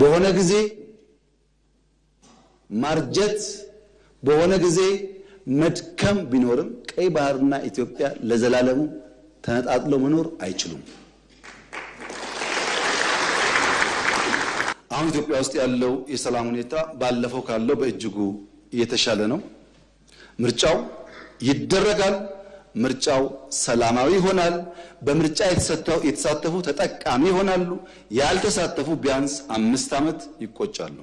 በሆነ ጊዜ ማርጀት፣ በሆነ ጊዜ መድከም ቢኖርም ቀይ ባህርና ኢትዮጵያ ለዘላለሙ ተነጣጥለው መኖር አይችሉም። አሁን ኢትዮጵያ ውስጥ ያለው የሰላም ሁኔታ ባለፈው ካለው በእጅጉ እየተሻለ ነው። ምርጫው ይደረጋል። ምርጫው ሰላማዊ ይሆናል። በምርጫ የተሳተፉ ተጠቃሚ ይሆናሉ። ያልተሳተፉ ቢያንስ 5 ዓመት ይቆጫሉ።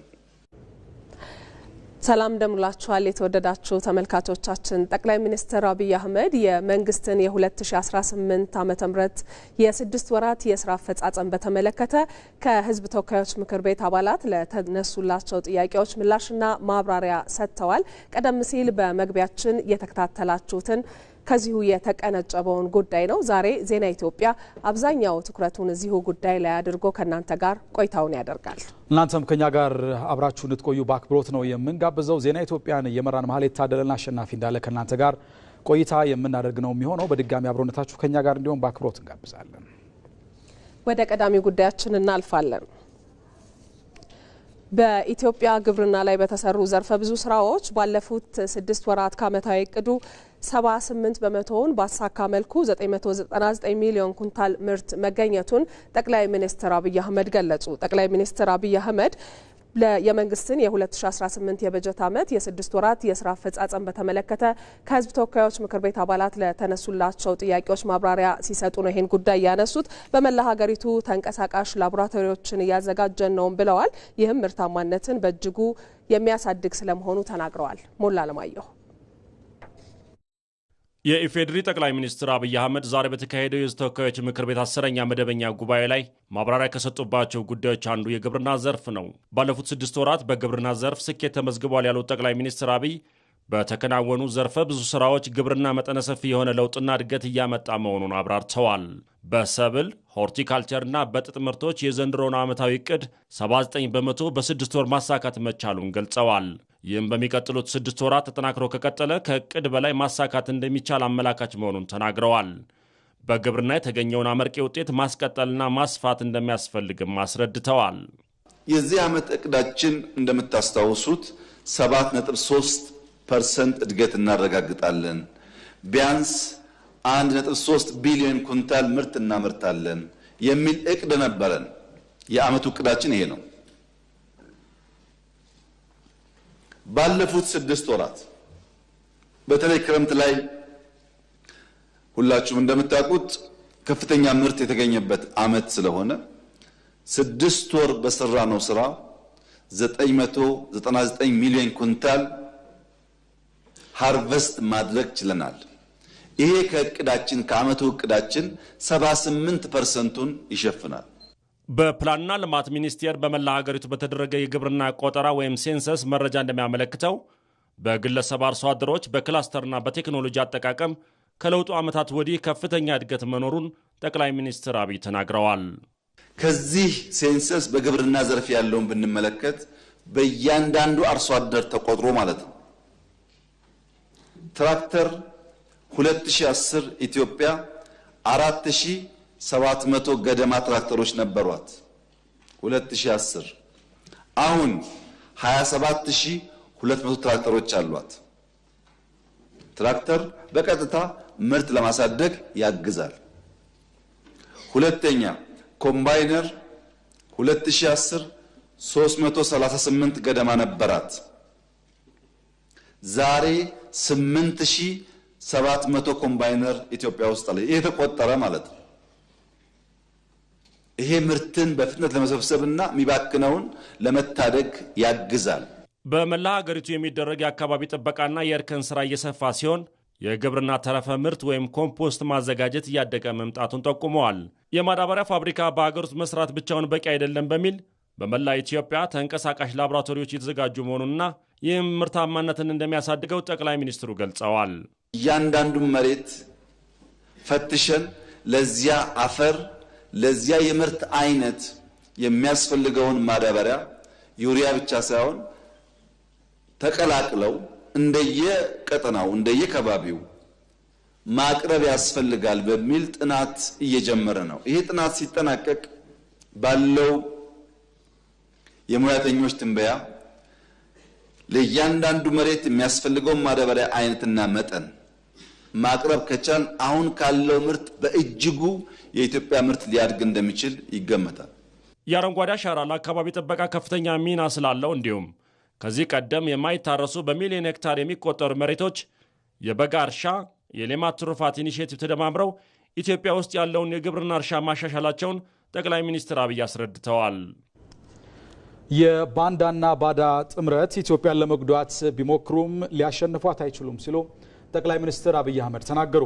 ሰላም እንደምላችኋል የተወደዳችሁ ተመልካቾቻችን። ጠቅላይ ሚኒስትር አብይ አህመድ የመንግስትን የ2018 ዓመተ ምህረት የ6 ወራት የስራ አፈጻጸም በተመለከተ ከህዝብ ተወካዮች ምክር ቤት አባላት ለተነሱላቸው ጥያቄዎች ምላሽና ማብራሪያ ሰጥተዋል። ቀደም ሲል በመግቢያችን የተከታተላችሁትን ከዚሁ የተቀነጨበውን ጉዳይ ነው። ዛሬ ዜና ኢትዮጵያ አብዛኛው ትኩረቱን እዚሁ ጉዳይ ላይ አድርጎ ከእናንተ ጋር ቆይታውን ያደርጋል። እናንተም ከኛ ጋር አብራችሁ እንድትቆዩ በአክብሮት ነው የምንጋብዘው። ዜና ኢትዮጵያን እየመራን መሀል የታደለና አሸናፊ እንዳለ ከእናንተ ጋር ቆይታ የምናደርግ ነው የሚሆነው። በድጋሚ አብሮነታችሁ ከኛ ጋር እንዲሆን በአክብሮት እንጋብዛለን። ወደ ቀዳሚ ጉዳያችን እናልፋለን። በኢትዮጵያ ግብርና ላይ በተሰሩ ዘርፈ ብዙ ስራዎች ባለፉት 6 ወራት ከዓመታዊ እቅዱ 78 በመቶውን ባሳካ መልኩ 999 ሚሊዮን ኩንታል ምርት መገኘቱን ጠቅላይ ሚኒስትር አብይ አህመድ ገለጹ። ጠቅላይ ሚኒስትር አብይ አህመድ የመንግስትን የ2018 የበጀት ዓመት የ6 ወራት የስራ አፈጻጸም በተመለከተ ከህዝብ ተወካዮች ምክር ቤት አባላት ለተነሱላቸው ጥያቄዎች ማብራሪያ ሲሰጡ ነው ይህን ጉዳይ ያነሱት። በመላ ሀገሪቱ ተንቀሳቃሽ ላቦራቶሪዎችን እያዘጋጀን ነውም ብለዋል። ይህም ምርታማነትን በእጅጉ የሚያሳድግ ስለመሆኑ ተናግረዋል። ሞላ አለማየሁ። የኢፌዴሪ ጠቅላይ ሚኒስትር አብይ አህመድ ዛሬ በተካሄደው የህዝብ ተወካዮች ምክር ቤት 10ኛ መደበኛ ጉባኤ ላይ ማብራሪያ ከሰጡባቸው ጉዳዮች አንዱ የግብርና ዘርፍ ነው። ባለፉት 6 ወራት በግብርና ዘርፍ ስኬት ተመዝግቧል ያሉት ጠቅላይ ሚኒስትር አብይ በተከናወኑ ዘርፈ ብዙ ስራዎች ግብርና መጠነ ሰፊ የሆነ ለውጥና እድገት እያመጣ መሆኑን አብራርተዋል። በሰብል፣ ሆርቲካልቸርና በጥጥ ምርቶች የዘንድሮውን ዓመታዊ እቅድ 79 በመቶ በ6 ወር ማሳካት መቻሉን ገልጸዋል። ይህም በሚቀጥሉት 6 ወራት ተጠናክሮ ከቀጠለ ከእቅድ በላይ ማሳካት እንደሚቻል አመላካች መሆኑን ተናግረዋል። በግብርና የተገኘውን አመርቂ ውጤት ማስቀጠልና ማስፋት እንደሚያስፈልግም አስረድተዋል። የዚህ ዓመት እቅዳችን እንደምታስታውሱት 7.3% እድገት እናረጋግጣለን፣ ቢያንስ 1.3 ቢሊዮን ኩንታል ምርት እናመርታለን የሚል እቅድ ነበረን። የዓመቱ እቅዳችን ይሄ ነው። ባለፉት 6 ወራት በተለይ ክረምት ላይ ሁላችሁም እንደምታውቁት ከፍተኛ ምርት የተገኘበት ዓመት ስለሆነ 6 ወር በሰራነው ስራ 999 ሚሊዮን ኩንታል ሃርቨስት ማድረግ ችለናል። ይሄ ከእቅዳችን ከዓመቱ እቅዳችን 78%ቱን ይሸፍናል። በፕላንና ልማት ሚኒስቴር በመላ ሀገሪቱ በተደረገ የግብርና ቆጠራ ወይም census መረጃ እንደሚያመለክተው በግለሰብ አርሶ አደሮች በክላስተርና በቴክኖሎጂ አጠቃቀም ከለውጡ ዓመታት ወዲህ ከፍተኛ እድገት መኖሩን ጠቅላይ ሚኒስትር አብይ ተናግረዋል። ከዚህ census በግብርና ዘርፍ ያለውን ብንመለከት በእያንዳንዱ አርሶ አደር ተቆጥሮ ማለት ነው ትራክተር 2010 ኢትዮጵያ 4700 ገደማ ትራክተሮች ነበሯት 2010። አሁን 27200 ትራክተሮች አሏት። ትራክተር በቀጥታ ምርት ለማሳደግ ያግዛል። ሁለተኛ ኮምባይነር 2010 338 ገደማ ነበራት። ዛሬ 8700 ኮምባይነር ኢትዮጵያ ውስጥ አለ። ይሄ የተቆጠረ ማለት ነው። ይሄ ምርትን በፍጥነት ለመሰብሰብና የሚባክነውን ለመታደግ ያግዛል። በመላ ሀገሪቱ የሚደረግ የአካባቢ ጥበቃና የእርከን ስራ እየሰፋ ሲሆን የግብርና ተረፈ ምርት ወይም ኮምፖስት ማዘጋጀት እያደገ መምጣቱን ጠቁመዋል። የማዳበሪያ ፋብሪካ በሀገር ውስጥ መስራት ብቻውን በቂ አይደለም በሚል በመላ ኢትዮጵያ ተንቀሳቃሽ ላቦራቶሪዎች እየተዘጋጁ መሆኑንና ይህም ምርታማነትን እንደሚያሳድገው ጠቅላይ ሚኒስትሩ ገልጸዋል። እያንዳንዱን መሬት ፈትሸን ለዚያ አፈር ለዚያ የምርት አይነት የሚያስፈልገውን ማዳበሪያ ዩሪያ ብቻ ሳይሆን ተቀላቅለው እንደየቀጠናው እንደየከባቢው ማቅረብ ያስፈልጋል በሚል ጥናት እየጀመረ ነው። ይሄ ጥናት ሲጠናቀቅ ባለው የሙያተኞች ትንበያ ለእያንዳንዱ መሬት የሚያስፈልገውን ማዳበሪያ አይነትና መጠን ማቅረብ ከቻል አሁን ካለው ምርት በእጅጉ የኢትዮጵያ ምርት ሊያድግ እንደሚችል ይገመታል። የአረንጓዴ አሻራ ለአካባቢ ጥበቃ ከፍተኛ ሚና ስላለው እንዲሁም ከዚህ ቀደም የማይታረሱ በሚሊዮን ሄክታር የሚቆጠሩ መሬቶች የበጋ እርሻ፣ የሌማት ትሩፋት initiative ተደማምረው ኢትዮጵያ ውስጥ ያለውን የግብርና እርሻ ማሻሻላቸውን ጠቅላይ ሚኒስትር አብይ አስረድተዋል። የባንዳና ባዳ ጥምረት ኢትዮጵያን ለመጉዳት ቢሞክሩም ሊያሸንፏት አይችሉም ሲሉ ጠቅላይ ሚኒስትር አብይ አህመድ ተናገሩ።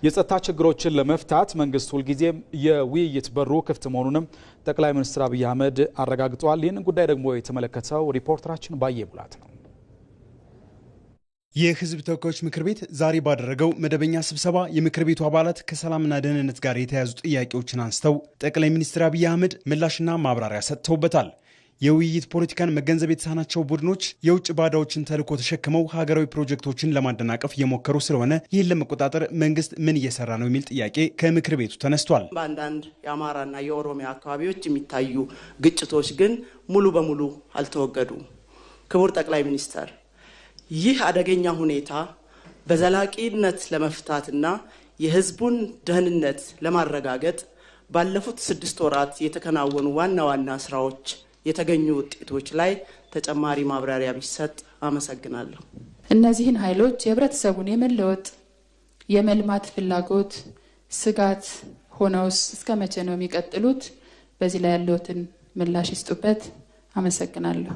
የጸጥታ ችግሮችን ለመፍታት መንግስት ሁልጊዜም የውይይት በሩ ክፍት መሆኑንም ጠቅላይ ሚኒስትር አብይ አህመድ አረጋግጠዋል። ይህንን ጉዳይ ደግሞ የተመለከተው ሪፖርተራችን ባየ ቡላት ነው። የህዝብ ተወካዮች ምክር ቤት ዛሬ ባደረገው መደበኛ ስብሰባ የምክር ቤቱ አባላት ከሰላምና ደህንነት ጋር የተያያዙ ጥያቄዎችን አንስተው ጠቅላይ ሚኒስትር አብይ አህመድ ምላሽና ማብራሪያ ሰጥተውበታል። የውይይት ፖለቲካን መገንዘብ የተሳናቸው ቡድኖች የውጭ ባዳዎችን ተልዕኮ ተሸክመው ሀገራዊ ፕሮጀክቶችን ለማደናቀፍ እየሞከሩ ስለሆነ ይህን ለመቆጣጠር መንግስት ምን እየሰራ ነው የሚል ጥያቄ ከምክር ቤቱ ተነስቷል። በአንዳንድ የአማራና የኦሮሚያ አካባቢዎች የሚታዩ ግጭቶች ግን ሙሉ በሙሉ አልተወገዱም። ክቡር ጠቅላይ ሚኒስትር፣ ይህ አደገኛ ሁኔታ በዘላቂነት ለመፍታትና የህዝቡን ደህንነት ለማረጋገጥ ባለፉት 6 ወራት የተከናወኑ ዋና ዋና ስራዎች፣ የተገኙ ውጤቶች ላይ ተጨማሪ ማብራሪያ ቢሰጥ አመሰግናለሁ። እነዚህን ኃይሎች የህብረተሰቡን የመለወጥ የመልማት ፍላጎት ስጋት ሆነውስ እስከ መቼ ነው የሚቀጥሉት? በዚህ ላይ ያለውትን ምላሽ ይስጡበት። አመሰግናለሁ።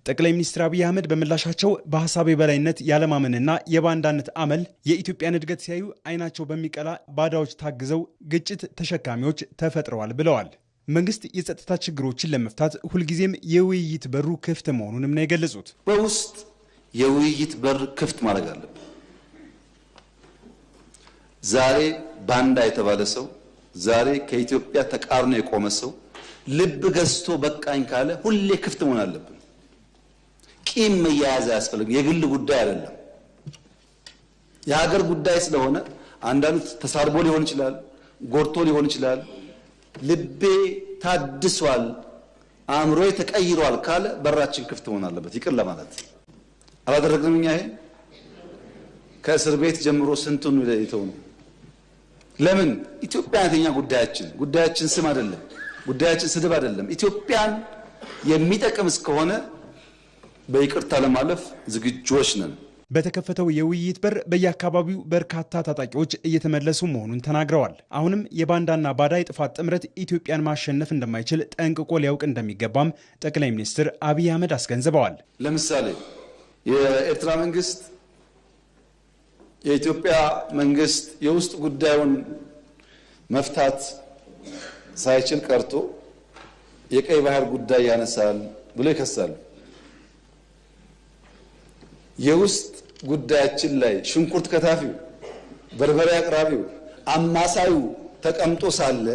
ጠቅላይ ሚኒስትር አብይ አህመድ በምላሻቸው በሀሳብ የበላይነት ያለማመንና የባንዳነት አመል የኢትዮጵያን እድገት ሲያዩ አይናቸው በሚቀላ ባዳዎች ታግዘው ግጭት ተሸካሚዎች ተፈጥረዋል ብለዋል። መንግስት የጸጥታ ችግሮችን ለመፍታት ሁልጊዜም የውይይት በሩ ክፍት መሆኑንም ነው የገለጹት። በውስጥ የውይይት በር ክፍት ማድረግ አለብን። ዛሬ ባንዳ የተባለ ሰው፣ ዛሬ ከኢትዮጵያ ተቃርኖ የቆመ ሰው ልብ ገዝቶ በቃኝ ካለ ሁሌ ክፍት መሆን አለብን። ቂም መያያዝ አያስፈልግም። የግል ጉዳይ አይደለም፣ የሀገር ጉዳይ ስለሆነ አንዳንዱ ተሳርቦ ሊሆን ይችላል፣ ጎድቶ ሊሆን ይችላል። ልቤ ታድሷል፣ አእምሮዬ ተቀይሯል ካለ በራችን ክፍት መሆን አለበት። ይቅር ለማለት አላደረግንም። እኛ ይሄ ከእስር ቤት ጀምሮ ስንቱን የተው ነው። ለምን ኢትዮጵያ ናት የኛ ጉዳያችን። ጉዳያችን ስም አይደለም፣ ጉዳያችን ስድብ አይደለም። ኢትዮጵያን የሚጠቅም እስከሆነ በይቅርታ ለማለፍ ዝግጁዎች ነን። በተከፈተው የውይይት በር በየአካባቢው በርካታ ታጣቂዎች እየተመለሱ መሆኑን ተናግረዋል። አሁንም የባንዳና ባዳ የጥፋት ጥምረት ኢትዮጵያን ማሸነፍ እንደማይችል ጠንቅቆ ሊያውቅ እንደሚገባም ጠቅላይ ሚኒስትር አብይ አህመድ አስገንዝበዋል። ለምሳሌ የኤርትራ መንግስት የኢትዮጵያ መንግስት የውስጥ ጉዳዩን መፍታት ሳይችል ቀርቶ የቀይ ባህር ጉዳይ ያነሳል ብሎ ይከሳሉ። የውስጥ ጉዳያችን ላይ ሽንኩርት ከታፊው፣ በርበሬ አቅራቢው፣ አማሳዩ ተቀምጦ ሳለ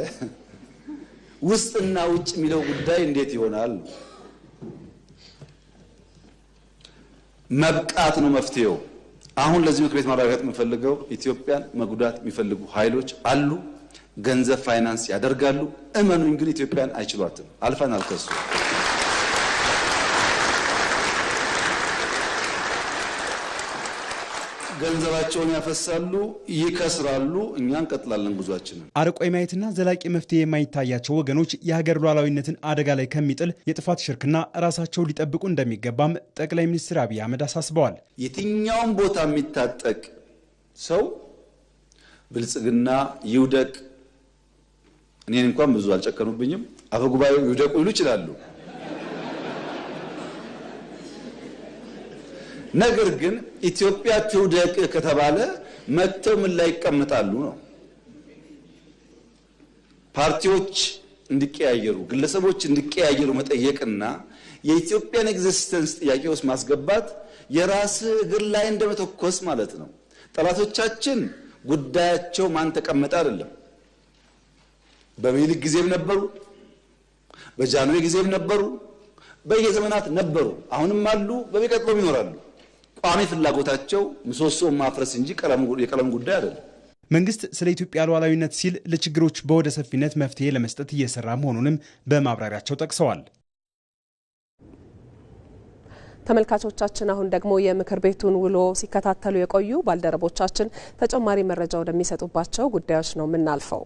ውስጥና ውጭ የሚለው ጉዳይ እንዴት ይሆናል? መብቃት ነው መፍትሄው። አሁን ለዚህ ምክር ቤት ማረጋገጥ የምፈልገው ኢትዮጵያን መጉዳት የሚፈልጉ ኃይሎች አሉ። ገንዘብ ፋይናንስ ያደርጋሉ። እመኑኝ ግን ኢትዮጵያን አይችሏትም። አልፈን አልከሱ። ገንዘባቸውን ያፈሳሉ፣ ይከስራሉ። እኛ እንቀጥላለን ጉዟችንን። አርቆ የማየትና ዘላቂ መፍትሄ የማይታያቸው ወገኖች የሀገር ሉዓላዊነትን አደጋ ላይ ከሚጥል የጥፋት ሽርክና ራሳቸውን ሊጠብቁ እንደሚገባም ጠቅላይ ሚኒስትር አብይ አህመድ አሳስበዋል። የትኛውም ቦታ የሚታጠቅ ሰው ብልጽግና ይውደቅ፣ እኔን እንኳን ብዙ አልጨከኑብኝም፣ አፈ ጉባኤው ይውደቁ ይሉ ይችላሉ። ነገር ግን ኢትዮጵያ ትውደቅ ከተባለ መጥተው ምን ላይ ይቀመጣሉ ነው። ፓርቲዎች እንዲቀያየሩ፣ ግለሰቦች እንዲቀያየሩ መጠየቅና የኢትዮጵያን existence ጥያቄ ውስጥ ማስገባት የራስ እግር ላይ እንደመተኮስ ማለት ነው። ጠላቶቻችን ጉዳያቸው ማን ተቀመጠ አይደለም። በሚኒልክ ጊዜም ነበሩ፣ በጃንሆይ ጊዜም ነበሩ፣ በየዘመናት ነበሩ፣ አሁንም አሉ፣ በሚቀጥለውም ይኖራሉ። ቋሚ ፍላጎታቸው ምሰሶውን ማፍረስ እንጂ የቀለም ጉዳይ አይደለም። መንግስት ስለ ኢትዮጵያ ሉዓላዊነት ሲል ለችግሮች በወደ ሰፊነት መፍትሄ ለመስጠት እየሰራ መሆኑንም በማብራሪያቸው ጠቅሰዋል። ተመልካቾቻችን፣ አሁን ደግሞ የምክር ቤቱን ውሎ ሲከታተሉ የቆዩ ባልደረቦቻችን ተጨማሪ መረጃ ወደሚሰጡባቸው ጉዳዮች ነው የምናልፈው።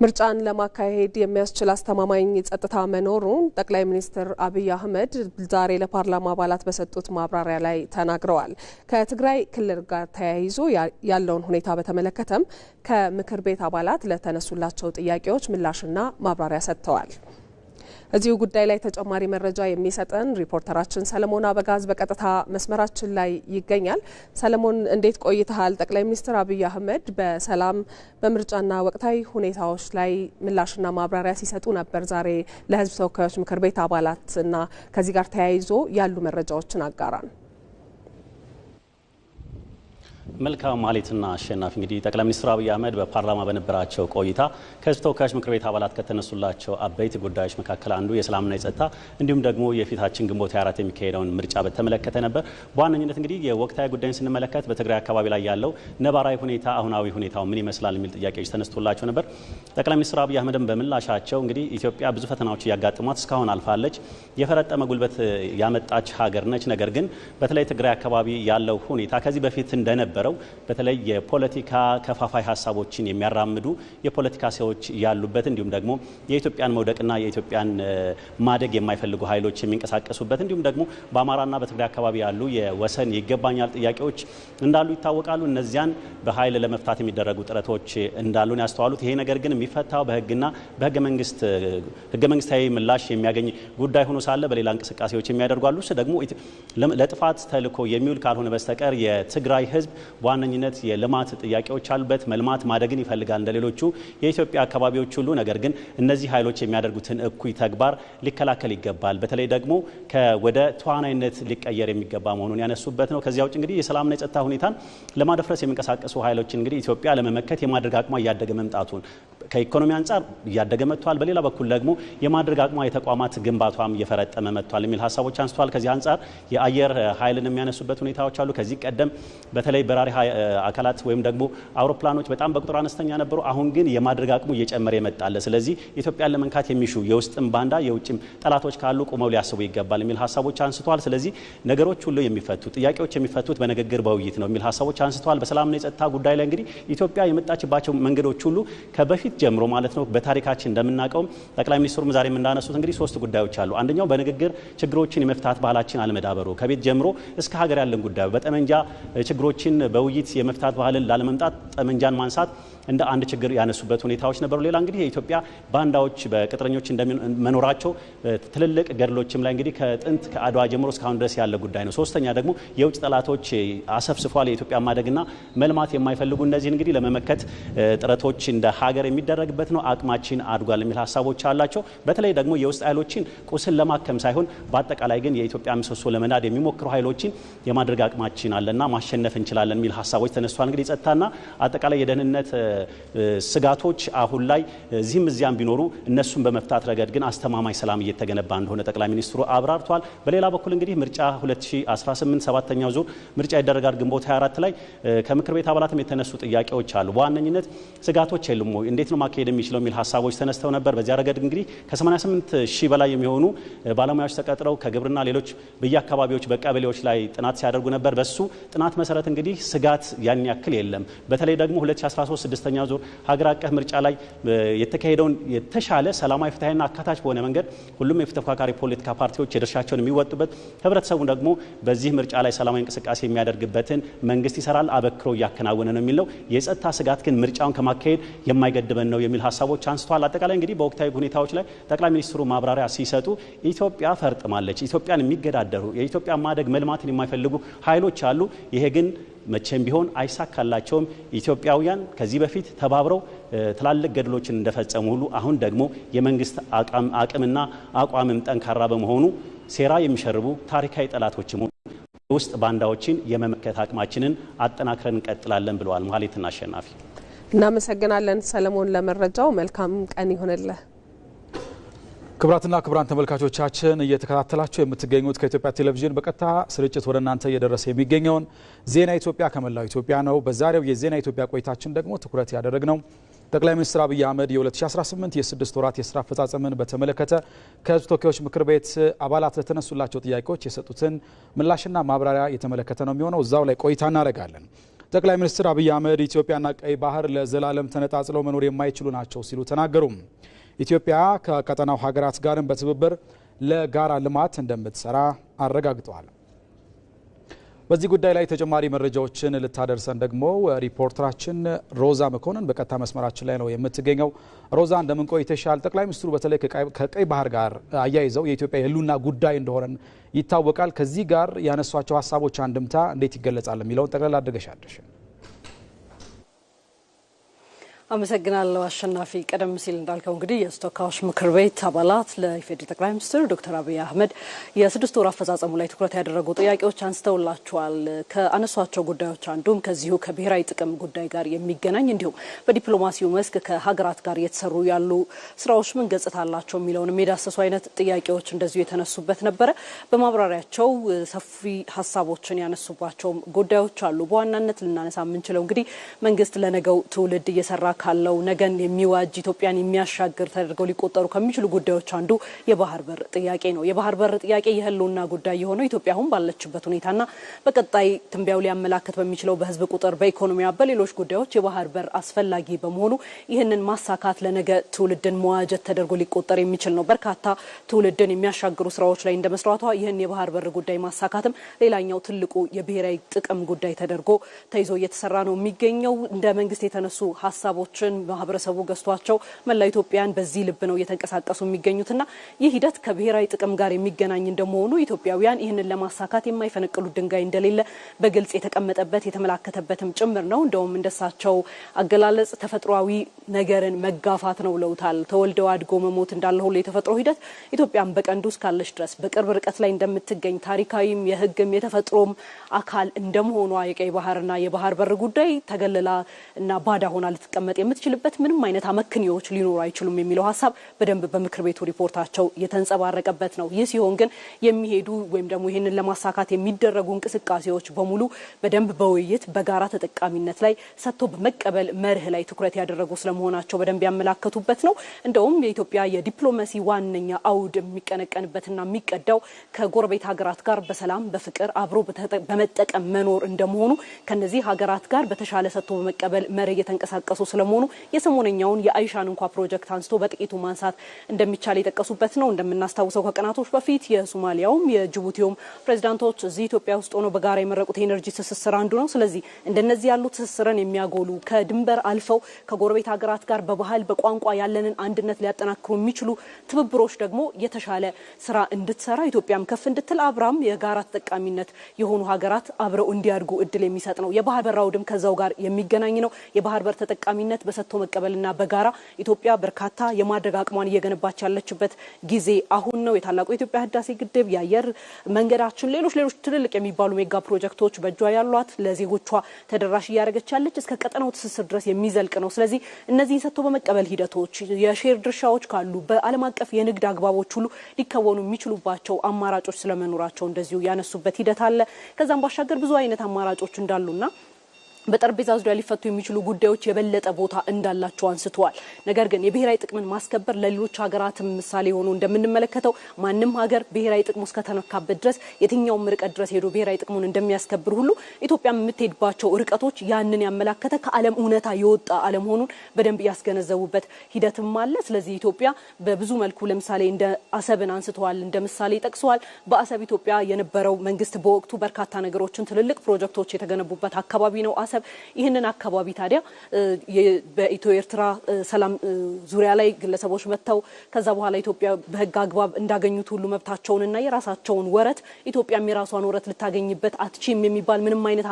ምርጫን ለማካሄድ የሚያስችል አስተማማኝ ጸጥታ መኖሩን ጠቅላይ ሚኒስትር አብይ አህመድ ዛሬ ለፓርላማ አባላት በሰጡት ማብራሪያ ላይ ተናግረዋል። ከትግራይ ክልል ጋር ተያይዞ ያለውን ሁኔታ በተመለከተም ከምክር ቤት አባላት ለተነሱላቸው ጥያቄዎች ምላሽና ማብራሪያ ሰጥተዋል። እዚሁ ጉዳይ ላይ ተጨማሪ መረጃ የሚሰጠን ሪፖርተራችን ሰለሞን አበጋዝ በቀጥታ መስመራችን ላይ ይገኛል። ሰለሞን፣ እንዴት ቆይተሃል? ጠቅላይ ሚኒስትር አብይ አህመድ በሰላም፣ በምርጫና ወቅታዊ ሁኔታዎች ላይ ምላሽና ማብራሪያ ሲሰጡ ነበር ዛሬ ለሕዝብ ተወካዮች ምክር ቤት አባላት፣ እና ከዚህ ጋር ተያይዞ ያሉ መረጃዎችን አጋራን። መልካም ማሌትና አሸናፊ፣ እንግዲህ ጠቅላይ ሚኒስትር አብይ አህመድ በፓርላማ በነበራቸው ቆይታ ከህዝብ ተወካዮች ምክር ቤት አባላት ከተነሱላቸው አበይት ጉዳዮች መካከል አንዱ የሰላምና የጸጥታ እንዲሁም ደግሞ የፊታችን ግንቦት 24 የሚካሄደውን ምርጫ በተመለከተ ነበር። በዋነኝነት እንግዲህ የወቅታዊ ጉዳይን ስንመለከት በትግራይ አካባቢ ላይ ያለው ነባራዊ ሁኔታ፣ አሁናዊ ሁኔታው ምን ይመስላል የሚል ጥያቄዎች ተነስቶላቸው ነበር። ጠቅላይ ሚኒስትር አብይ አህመድም በምላሻቸው እንግዲህ ኢትዮጵያ ብዙ ፈተናዎች እያጋጠሟት እስካሁን አልፋለች፣ የፈረጠመ ጉልበት ያመጣች ሀገር ነች። ነገር ግን በተለይ ትግራይ አካባቢ ያለው ሁኔታ ከዚህ በፊት እንደነበረው በተለይ የፖለቲካ ከፋፋይ ሀሳቦችን የሚያራምዱ የፖለቲካ ሰዎች ያሉበት፣ እንዲሁም ደግሞ የኢትዮጵያን መውደቅና የኢትዮጵያን ማደግ የማይፈልጉ ኃይሎች የሚንቀሳቀሱበት፣ እንዲሁም ደግሞ በአማራና በትግራይ አካባቢ ያሉ የወሰን ይገባኛል ጥያቄዎች እንዳሉ ይታወቃሉ። እነዚያን በኃይል ለመፍታት የሚደረጉ ጥረቶች እንዳሉን ያስተዋሉት። ይሄ ነገር ግን የሚፈታው በሕግና በሕገ መንግስት ሕገ መንግስታዊ ምላሽ የሚያገኝ ጉዳይ ሆኖ ሳለ በሌላ እንቅስቃሴዎች የሚያደርጉ አሉ። እሱ ደግሞ ለጥፋት ተልዕኮ የሚውል ካልሆነ በስተቀር የትግራይ ሕዝብ በዋነኝነት የልማት ጥያቄዎች አሉበት። መልማት ማደግን ይፈልጋል እንደ ሌሎቹ የኢትዮጵያ አካባቢዎች ሁሉ። ነገር ግን እነዚህ ኃይሎች የሚያደርጉትን እኩይ ተግባር ሊከላከል ይገባል። በተለይ ደግሞ ወደ ተዋናይነት ሊቀየር የሚገባ መሆኑን ያነሱበት ነው። ከዚያ ውጭ እንግዲህ የሰላምና የጸጥታ ሁኔታን ለማደፍረስ የሚንቀሳቀሱ ኃይሎችን እንግዲህ ኢትዮጵያ ለመመከት የማድረግ አቅሟ እያደገ መምጣቱን፣ ከኢኮኖሚ አንጻር እያደገ መጥቷል። በሌላ በኩል ደግሞ የማድረግ አቅሟ፣ የተቋማት ግንባቷም እየፈረጠመ መጥቷል የሚል ሀሳቦች አንስተዋል። ከዚህ አንጻር የአየር ኃይልን የሚያነሱበት ሁኔታዎች አሉ። ከዚህ ቀደም በተለይ በራሪ አካላት ወይም ደግሞ አውሮፕላኖች በጣም በቁጥር አነስተኛ ነበሩ። አሁን ግን የማድረግ አቅሙ እየጨመረ የመጣለ። ስለዚህ ኢትዮጵያን ለመንካት የሚሹ የውስጥም ባንዳ የውጭም ጠላቶች ካሉ ቁመው ሊያስቡ ይገባል የሚል ሀሳቦች አንስተዋል። ስለዚህ ነገሮች ሁሉ የሚፈቱ፣ ጥያቄዎች የሚፈቱት በንግግር፣ በውይይት ነው የሚል ሀሳቦች አንስተዋል። በሰላምና የጸጥታ ጉዳይ ላይ እንግዲህ ኢትዮጵያ የመጣችባቸው መንገዶች ሁሉ ከበፊት ጀምሮ ማለት ነው በታሪካችን እንደምናውቀውም፣ ጠቅላይ ሚኒስትሩም ዛሬም እንዳነሱት እንግዲህ ሶስት ጉዳዮች አሉ። አንደኛው በንግግር ችግሮችን የመፍታት ባህላችን አለመዳበሩ፣ ከቤት ጀምሮ እስከ ሀገር ያለን ጉዳዩ በጠመንጃ ችግሮችን በውይይት የመፍታት ባህልን ላለመምጣት ጠመንጃን ማንሳት እንደ አንድ ችግር ያነሱበት ሁኔታዎች ነበሩ። ሌላ እንግዲህ የኢትዮጵያ ባንዳዎች በቅጥረኞች መኖራቸው ትልልቅ ገድሎችም ላይ እንግዲህ ከጥንት ከአድዋ ጀምሮ እስካሁን ድረስ ያለ ጉዳይ ነው። ሶስተኛ ደግሞ የውጭ ጠላቶች አሰፍስፏል የኢትዮጵያ ማደግና መልማት የማይፈልጉ፣ እነዚህን እንግዲህ ለመመከት ጥረቶች እንደ ሀገር የሚደረግበት ነው። አቅማችን አድጓል የሚል ሀሳቦች አላቸው። በተለይ ደግሞ የውስጥ ኃይሎችን ቁስል ለማከም ሳይሆን በአጠቃላይ ግን የኢትዮጵያ ምሰሶ ለመናድ የሚሞክሩ ኃይሎችን የማድረግ አቅማችን አለና ማሸነፍ እንችላለን የሚል ሀሳቦች ተነስቷል። እንግዲህ ጸጥታና አጠቃላይ የደህንነት ስጋቶች አሁን ላይ እዚህም እዚያም ቢኖሩ እነሱን በመፍታት ረገድ ግን አስተማማኝ ሰላም እየተገነባ እንደሆነ ጠቅላይ ሚኒስትሩ አብራርተዋል። በሌላ በኩል እንግዲህ ምርጫ 2018 ሰባተኛው ዙር ምርጫ ይደረጋል ግንቦት 24 ላይ። ከምክር ቤት አባላትም የተነሱ ጥያቄዎች አሉ። በዋነኝነት ስጋቶች የሉም ወይ፣ እንዴት ነው ማካሄድ የሚችለው የሚል ሀሳቦች ተነስተው ነበር። በዚያ ረገድ እንግዲህ ከ88 ሺህ በላይ የሚሆኑ ባለሙያዎች ተቀጥረው ከግብርና ሌሎች በየአካባቢዎች በቀበሌዎች ላይ ጥናት ሲያደርጉ ነበር። በሱ ጥናት መሰረት እንግዲህ ስጋት ያን ያክል የለም። በተለይ ደግሞ 2013 ስድስተኛ ዙር ሀገር አቀፍ ምርጫ ላይ የተካሄደውን የተሻለ ሰላማዊ፣ ፍትሐዊና አካታች በሆነ መንገድ ሁሉም የተፎካካሪ ፖለቲካ ፓርቲዎች የድርሻቸውን የሚወጡበት፣ ህብረተሰቡ ደግሞ በዚህ ምርጫ ላይ ሰላማዊ እንቅስቃሴ የሚያደርግበትን መንግስት ይሰራል፣ አበክሮ እያከናወነ ነው የሚል ነው። የጸጥታ ስጋት ግን ምርጫውን ከማካሄድ የማይገድበን ነው የሚል ሀሳቦች አንስተዋል። አጠቃላይ እንግዲህ በወቅታዊ ሁኔታዎች ላይ ጠቅላይ ሚኒስትሩ ማብራሪያ ሲሰጡ ኢትዮጵያ ፈርጥማለች፣ ኢትዮጵያን የሚገዳደሩ፣ የኢትዮጵያ ማደግ መልማትን የማይፈልጉ ኃይሎች አሉ። ይሄ ግን መቼም ቢሆን አይሳካላቸውም። ኢትዮጵያውያን ከዚህ በፊት ተባብረው ትላልቅ ገድሎችን እንደፈጸሙ ሁሉ አሁን ደግሞ የመንግስት አቅምና አቋምም ጠንካራ በመሆኑ ሴራ የሚሸርቡ ታሪካዊ ጠላቶችም ውስጥ ባንዳዎችን የመመከት አቅማችንን አጠናክረን እንቀጥላለን ብለዋል። መሀሌትና አሸናፊ። እናመሰግናለን ሰለሞን ለመረጃው። መልካም ቀን ይሁንልህ። ክቡራትና ክቡራን ተመልካቾቻችን፣ እየተከታተላችሁ የምትገኙት ከኢትዮጵያ ቴሌቪዥን በቀጥታ ስርጭት ወደ እናንተ እየደረሰ የሚገኘውን ዜና ኢትዮጵያ ከመላው ኢትዮጵያ ነው። በዛሬው የዜና ኢትዮጵያ ቆይታችን ደግሞ ትኩረት ያደረግነው ጠቅላይ ሚኒስትር አብይ አህመድ የ2018 የስድስት ወራት የስራ አፈጻጸምን በተመለከተ ከህዝብ ተወካዮች ምክር ቤት አባላት ለተነሱላቸው ጥያቄዎች የሰጡትን ምላሽና ማብራሪያ የተመለከተ ነው የሚሆነው። እዛው ላይ ቆይታ እናደርጋለን። ጠቅላይ ሚኒስትር አብይ አህመድ ኢትዮጵያና ቀይ ባህር ለዘላለም ተነጣጥለው መኖር የማይችሉ ናቸው ሲሉ ተናገሩ። ኢትዮጵያ ከቀጠናው ሀገራት ጋርም በትብብር ለጋራ ልማት እንደምትሰራ አረጋግጠዋል። በዚህ ጉዳይ ላይ ተጨማሪ መረጃዎችን ልታደርሰን ደግሞ ሪፖርተራችን ሮዛ መኮንን በቀጥታ መስመራችን ላይ ነው የምትገኘው። ሮዛ፣ እንደምን ቆይተሻል? ጠቅላይ ሚኒስትሩ በተለይ ከቀይ ባህር ጋር አያይዘው የኢትዮጵያ የህልውና ጉዳይ እንደሆነ ይታወቃል። ከዚህ ጋር ያነሷቸው ሀሳቦች አንድምታ እንዴት ይገለጻል የሚለውን ጠቅላላ አድርገሽ አድርሽን። አመሰግናለሁ አሸናፊ። ቀደም ሲል እንዳልከው እንግዲህ የህዝብ ተወካዮች ምክር ቤት አባላት ለኢፌዴሪ ጠቅላይ ሚኒስትር ዶክተር አብይ አህመድ የ6 ወር አፈጻጸሙ ላይ ትኩረት ያደረጉ ጥያቄዎች አንስተውላቸዋል። ከአነሷቸው ጉዳዮች አንዱም ከዚሁ ከብሔራዊ ጥቅም ጉዳይ ጋር የሚገናኝ እንዲሁም በዲፕሎማሲው መስክ ከሀገራት ጋር እየተሰሩ ያሉ ስራዎች ምን ገጽታ አላቸው የሚለውንም የዳሰሱ አይነት ጥያቄዎች እንደዚሁ የተነሱበት ነበረ። በማብራሪያቸው ሰፊ ሀሳቦችን ያነሱባቸው ጉዳዮች አሉ። በዋናነት ልናነሳ የምንችለው እንግዲህ መንግስት ለነገው ትውልድ እየሰራ ካለው ነገን የሚዋጅ ኢትዮጵያን የሚያሻግር ተደርገው ሊቆጠሩ ከሚችሉ ጉዳዮች አንዱ የባህር በር ጥያቄ ነው። የባህር በር ጥያቄ የህልውና ጉዳይ የሆነው ኢትዮጵያ አሁን ባለችበት ሁኔታና በቀጣይ ትንበያው ሊያመላክት በሚችለው በህዝብ ቁጥር፣ በኢኮኖሚያ፣ በሌሎች ጉዳዮች የባህር በር አስፈላጊ በመሆኑ ይህንን ማሳካት ለነገ ትውልድን መዋጀት ተደርጎ ሊቆጠር የሚችል ነው። በርካታ ትውልድን የሚያሻግሩ ስራዎች ላይ እንደመስራቷ ይህን የባህር በር ጉዳይ ማሳካትም ሌላኛው ትልቁ የብሔራዊ ጥቅም ጉዳይ ተደርጎ ተይዞ እየተሰራ ነው የሚገኘው። እንደ መንግስት የተነሱ ሀሳቦች ማህበረሰቡ ገዝቷቸው መላ ኢትዮጵያን በዚህ ልብ ነው እየተንቀሳቀሱ የሚገኙትና ይህ ሂደት ከብሔራዊ ጥቅም ጋር የሚገናኝ እንደመሆኑ ኢትዮጵያውያን ይህንን ለማሳካት የማይፈነቅሉት ድንጋይ እንደሌለ በግልጽ የተቀመጠበት የተመላከተበትም ጭምር ነው። እንደውም እንደሳቸው አገላለጽ ተፈጥሯዊ ነገርን መጋፋት ነው ብለውታል። ተወልደው አድጎ መሞት እንዳለ ሁሉ የተፈጥሮ ሂደት ኢትዮጵያን በቀንዱ እስካለች ድረስ በቅርብ ርቀት ላይ እንደምትገኝ ታሪካዊም የህግም የተፈጥሮም አካል እንደመሆኗ የቀይ ባህርና የባህር በር ጉዳይ ተገልላ እና ባዳ ሆና ልትቀመጥ የምትችልበት ምንም አይነት አመክንዮዎች ሊኖሩ አይችሉም የሚለው ሀሳብ በደንብ በምክር ቤቱ ሪፖርታቸው የተንጸባረቀበት ነው። ይህ ሲሆን ግን የሚሄዱ ወይም ደግሞ ይህንን ለማሳካት የሚደረጉ እንቅስቃሴዎች በሙሉ በደንብ በውይይት በጋራ ተጠቃሚነት ላይ ሰጥቶ በመቀበል መርህ ላይ ትኩረት ያደረጉ ስለመሆናቸው በደንብ ያመላከቱበት ነው። እንደውም የኢትዮጵያ የዲፕሎማሲ ዋነኛ አውድ የሚቀነቀንበትና የሚቀዳው ከጎረቤት ሀገራት ጋር በሰላም በፍቅር አብሮ በመጠቀም መኖር እንደመሆኑ ከነዚህ ሀገራት ጋር በተሻለ ሰጥቶ በመቀበል መርህ እየተንቀሳቀሱ ስለመሆኑ የሰሞነኛውን የአይሻን እንኳ ፕሮጀክት አንስቶ በጥቂቱ ማንሳት እንደሚቻል የጠቀሱበት ነው። እንደምናስታውሰው ከቀናቶች በፊት የሶማሊያውም የጅቡቲውም ፕሬዝዳንቶች እዚህ ኢትዮጵያ ውስጥ ሆነው በጋራ የመረቁት የኤነርጂ ትስስር አንዱ ነው። ስለዚህ እንደነዚህ ያሉ ትስስርን የሚያጎሉ ከድንበር አልፈው ከጎረቤት ሀገራት ጋር በባህል በቋንቋ ያለንን አንድነት ሊያጠናክሩ የሚችሉ ትብብሮች ደግሞ የተሻለ ስራ እንድትሰራ ኢትዮጵያም ከፍ እንድትል አብራም የጋራ ተጠቃሚነት የሆኑ ሀገራት አብረው እንዲያድጉ እድል የሚሰጥ ነው። የባህር በር አውድም ከዛው ጋር የሚገናኝ ነው። የባህር በር ተጠቃሚነት በሰጥቶ መቀበልና በጋራ ኢትዮጵያ በርካታ የማድረግ አቅሟን እየገነባች ያለችበት ጊዜ አሁን ነው። የታላቁ የኢትዮጵያ ህዳሴ ግድብ፣ የአየር መንገዳችን፣ ሌሎች ትልልቅ የሚባሉ ሜጋ ፕሮጀክቶች በእጇ ያሏት ለዜጎቿ ተደራሽ እያደረገች ያለች እስከ ቀጠናው ትስስር ድረስ የሚዘልቅ ነው። ስለዚህ እነዚህን ሰጥቶ በመቀበል ሂደቶች የ share ድርሻዎች ካሉ በዓለም አቀፍ የንግድ አግባቦች ሁሉ ሊከወኑ የሚችሉባቸው አማራጮች ስለመኖራቸው እንደዚሁ ያነሱበት ሂደት አለ። ከዛም ባሻገር ብዙ አይነት አማራጮች እንዳሉና በጠረጴዛ ዙሪያ ሊፈቱ የሚችሉ ጉዳዮች የበለጠ ቦታ እንዳላቸው አንስተዋል። ነገር ግን የብሔራዊ ጥቅምን ማስከበር ለሌሎች ሀገራትም ምሳሌ ሆኖ እንደምንመለከተው ማንም ሀገር ብሔራዊ ጥቅሙ እስከተነካበት ድረስ የትኛውም ርቀት ድረስ ሄዶ ብሔራዊ ጥቅሙን እንደሚያስከብር ሁሉ ኢትዮጵያ የምትሄድባቸው ርቀቶች ያንን ያመላከተ ከዓለም እውነታ የወጣ አለመሆኑን በደንብ ያስገነዘቡበት ሂደትም አለ። ስለዚህ ኢትዮጵያ በብዙ መልኩ ለምሳሌ እንደ አሰብን አንስተዋል፣ እንደ ምሳሌ ጠቅሰዋል። በአሰብ ኢትዮጵያ የነበረው መንግስት በወቅቱ በርካታ ነገሮችን ትልልቅ ፕሮጀክቶች የተገነቡበት አካባቢ ነው አሰብ። ይህንን አካባቢ ታዲያ በኢትዮ ኤርትራ ሰላም ዙሪያ ላይ ግለሰቦች መጥተው ከዛ በኋላ ኢትዮጵያ በህግ አግባብ እንዳገኙት ሁሉ መብታቸውንና የራሳቸውን ወረት ኢትዮጵያም የራሷን ወረት ልታገኝበት አትችም የሚባል ምንም አይነት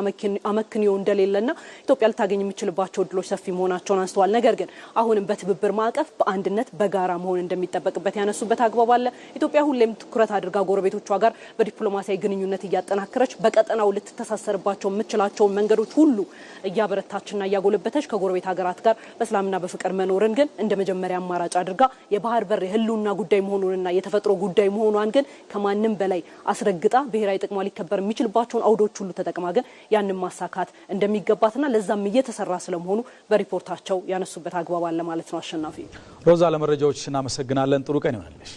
አመክንዮ እንደሌለና ኢትዮጵያ ልታገኝ የምችልባቸው እድሎች ሰፊ መሆናቸውን አንስተዋል። ነገር ግን አሁንም በትብብር ማዕቀፍ በአንድነት በጋራ መሆን እንደሚጠበቅበት ያነሱበት አግባብ አለ። ኢትዮጵያ ሁሌም ትኩረት አድርጋ ጎረቤቶቿ ጋር በዲፕሎማሲያዊ ግንኙነት እያጠናከረች በቀጠናው ልትተሳሰርባቸው የምትችላቸውን መንገዶች ሁሉ እያበረታችና እያጎለበተች ከጎረቤት ሀገራት ጋር በሰላምና በፍቅር መኖርን ግን እንደ መጀመሪያ አማራጭ አድርጋ የባህር በር የህልውና ጉዳይ መሆኑንና የተፈጥሮ ጉዳይ መሆኗን ግን ከማንም በላይ አስረግጣ ብሔራዊ ጥቅሟ ሊከበር የሚችልባቸውን አውዶች ሁሉ ተጠቅማ ግን ያንን ማሳካት እንደሚገባትና ለዛም እየተሰራ ስለመሆኑ በሪፖርታቸው ያነሱበት አግባብ አለ ማለት ነው። አሸናፊ ሮዛ፣ ለመረጃዎች እናመሰግናለን። ጥሩ ቀን ይሆናልሽ።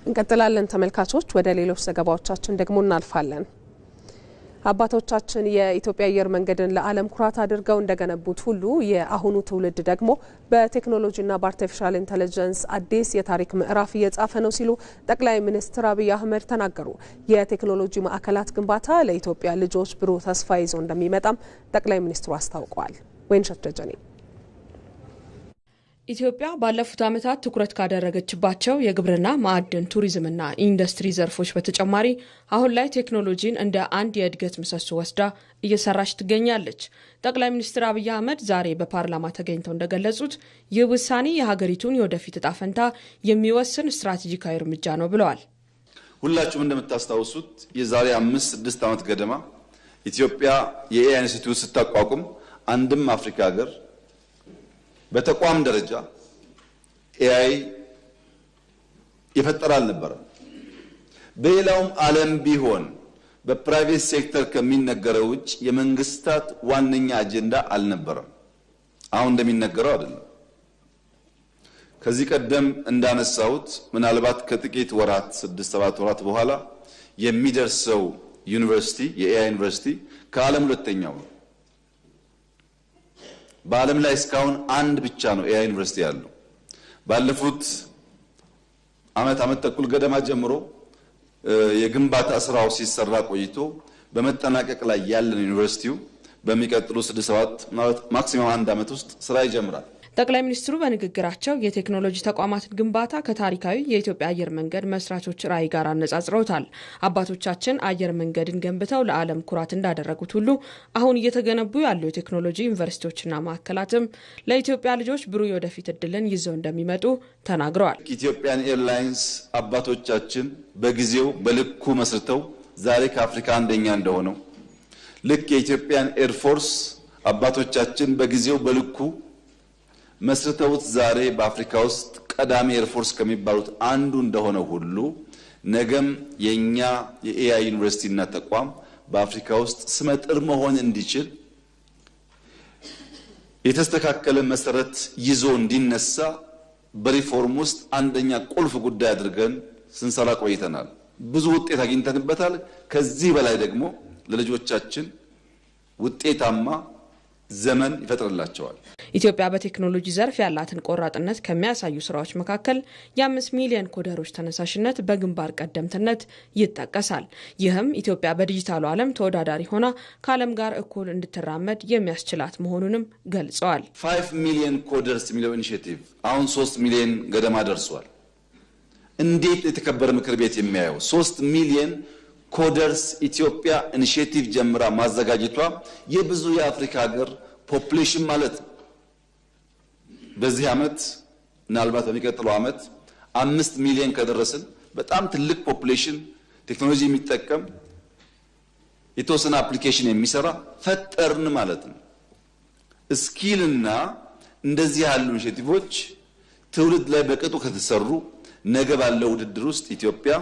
እንቀጥላለን ተመልካቾች፣ ወደ ሌሎች ዘገባዎቻችን ደግሞ እናልፋለን። አባቶቻችን የኢትዮጵያ አየር መንገድን ለዓለም ኩራት አድርገው እንደገነቡት ሁሉ የአሁኑ ትውልድ ደግሞ በቴክኖሎጂና በ artificial intelligence አዲስ የታሪክ ምዕራፍ እየጻፈ ነው ሲሉ ጠቅላይ ሚኒስትር አብይ አህመድ ተናገሩ። የቴክኖሎጂ ማዕከላት ግንባታ ለኢትዮጵያ ልጆች ብሩህ ተስፋ ይዞ እንደሚመጣም ጠቅላይ ሚኒስትሩ አስታውቀዋል። ወይንሸት ደጀኔ። ኢትዮጵያ ባለፉት ዓመታት ትኩረት ካደረገችባቸው የግብርና፣ ማዕድን፣ ቱሪዝምና ኢንዱስትሪ ዘርፎች በተጨማሪ አሁን ላይ ቴክኖሎጂን እንደ አንድ የእድገት ምሰሶ ወስዳ እየሰራች ትገኛለች። ጠቅላይ ሚኒስትር አብይ አህመድ ዛሬ በፓርላማ ተገኝተው እንደገለጹት ይህ ውሳኔ የሀገሪቱን የወደፊት እጣ ፈንታ የሚወስን ስትራቴጂካዊ እርምጃ ነው ብለዋል። ሁላችሁም እንደምታስታውሱት የዛሬ 5-6 ዓመት ገደማ ኢትዮጵያ የ AI ኢንስቲትዩት ስታቋቁም አንድም አፍሪካ ሀገር በተቋም ደረጃ AI የፈጠረ አልነበረም። በሌላውም ዓለም ቢሆን በ private sector ከሚነገረው ውጭ የመንግስታት ዋነኛ አጀንዳ አልነበረም። አሁን እንደሚነገረው አይደለም። ከዚህ ቀደም እንዳነሳሁት ምናልባት ከጥቂት ወራት 6-7 ወራት በኋላ የሚደርሰው ዩኒቨርሲቲ የ AI ዩኒቨርሲቲ ከዓለም ሁለተኛው ነው። በዓለም ላይ እስካሁን አንድ ብቻ ነው AI ዩኒቨርሲቲ ያለው። ባለፉት አመት ተኩል ገደማ ጀምሮ የግንባታ ስራው ሲሰራ ቆይቶ በመጠናቀቅ ላይ ያለን ዩኒቨርሲቲው በሚቀጥሉ 6-7 maximum አንድ አመት ውስጥ ስራ ይጀምራል። ጠቅላይ ሚኒስትሩ በንግግራቸው የቴክኖሎጂ ተቋማትን ግንባታ ከታሪካዊ የኢትዮጵያ አየር መንገድ መስራቾች ራዕይ ጋር አነጻጽረውታል። አባቶቻችን አየር መንገድን ገንብተው ለዓለም ኩራት እንዳደረጉት ሁሉ አሁን እየተገነቡ ያሉ የቴክኖሎጂ ዩኒቨርሲቲዎችና ማዕከላትም ለኢትዮጵያ ልጆች ብሩህ የወደፊት እድልን ይዘው እንደሚመጡ ተናግረዋል። Ethiopian Airlines አባቶቻችን በጊዜው በልኩ መስርተው ዛሬ ከአፍሪካ አንደኛ እንደሆነው ልክ የ Ethiopian Air Force አባቶቻችን በጊዜው በልኩ መስርተውት ዛሬ በአፍሪካ ውስጥ ቀዳሚ air force ከሚባሉት አንዱ እንደሆነ ሁሉ ነገም የኛ የ AI ዩኒቨርሲቲና ተቋም በአፍሪካ ውስጥ ስመጥር መሆን እንዲችል የተስተካከለ መሰረት ይዞ እንዲነሳ በሪፎርም ውስጥ አንደኛ ቁልፍ ጉዳይ አድርገን ስንሰራ ቆይተናል። ብዙ ውጤት አግኝተንበታል። ከዚህ በላይ ደግሞ ለልጆቻችን ውጤታማ ዘመን ይፈጥርላቸዋል። ኢትዮጵያ በቴክኖሎጂ ዘርፍ ያላትን ቆራጥነት ከሚያሳዩ ስራዎች መካከል የ5 ሚሊዮን ኮደሮች ተነሳሽነት በግንባር ቀደምትነት ይጠቀሳል። ይህም ኢትዮጵያ በዲጂታሉ ዓለም ተወዳዳሪ ሆና ከዓለም ጋር እኩል እንድትራመድ የሚያስችላት መሆኑንም ገልጸዋል። 5 million coders የሚለው initiative አሁን 3 ሚሊዮን ገደማ ደርሷል። እንዴት የተከበረ ምክር ቤት የሚያየው 3 ሚሊዮን coders ኢትዮጵያ initiative ጀምራ ማዘጋጀቷ የብዙ የአፍሪካ ሀገር population ማለት ነው። በዚህ አመት ምናልባት በሚቀጥለው አመት 5 ሚሊዮን ከደረስን በጣም ትልቅ population ቴክኖሎጂ የሚጠቀም የተወሰነ application የሚሰራ ፈጠርን ማለት ነው። skill ና እንደዚህ ያሉ initiative ኦች ትውልድ ላይ በቅጡ ከተሰሩ ነገ ባለው ውድድር ውስጥ ኢትዮጵያ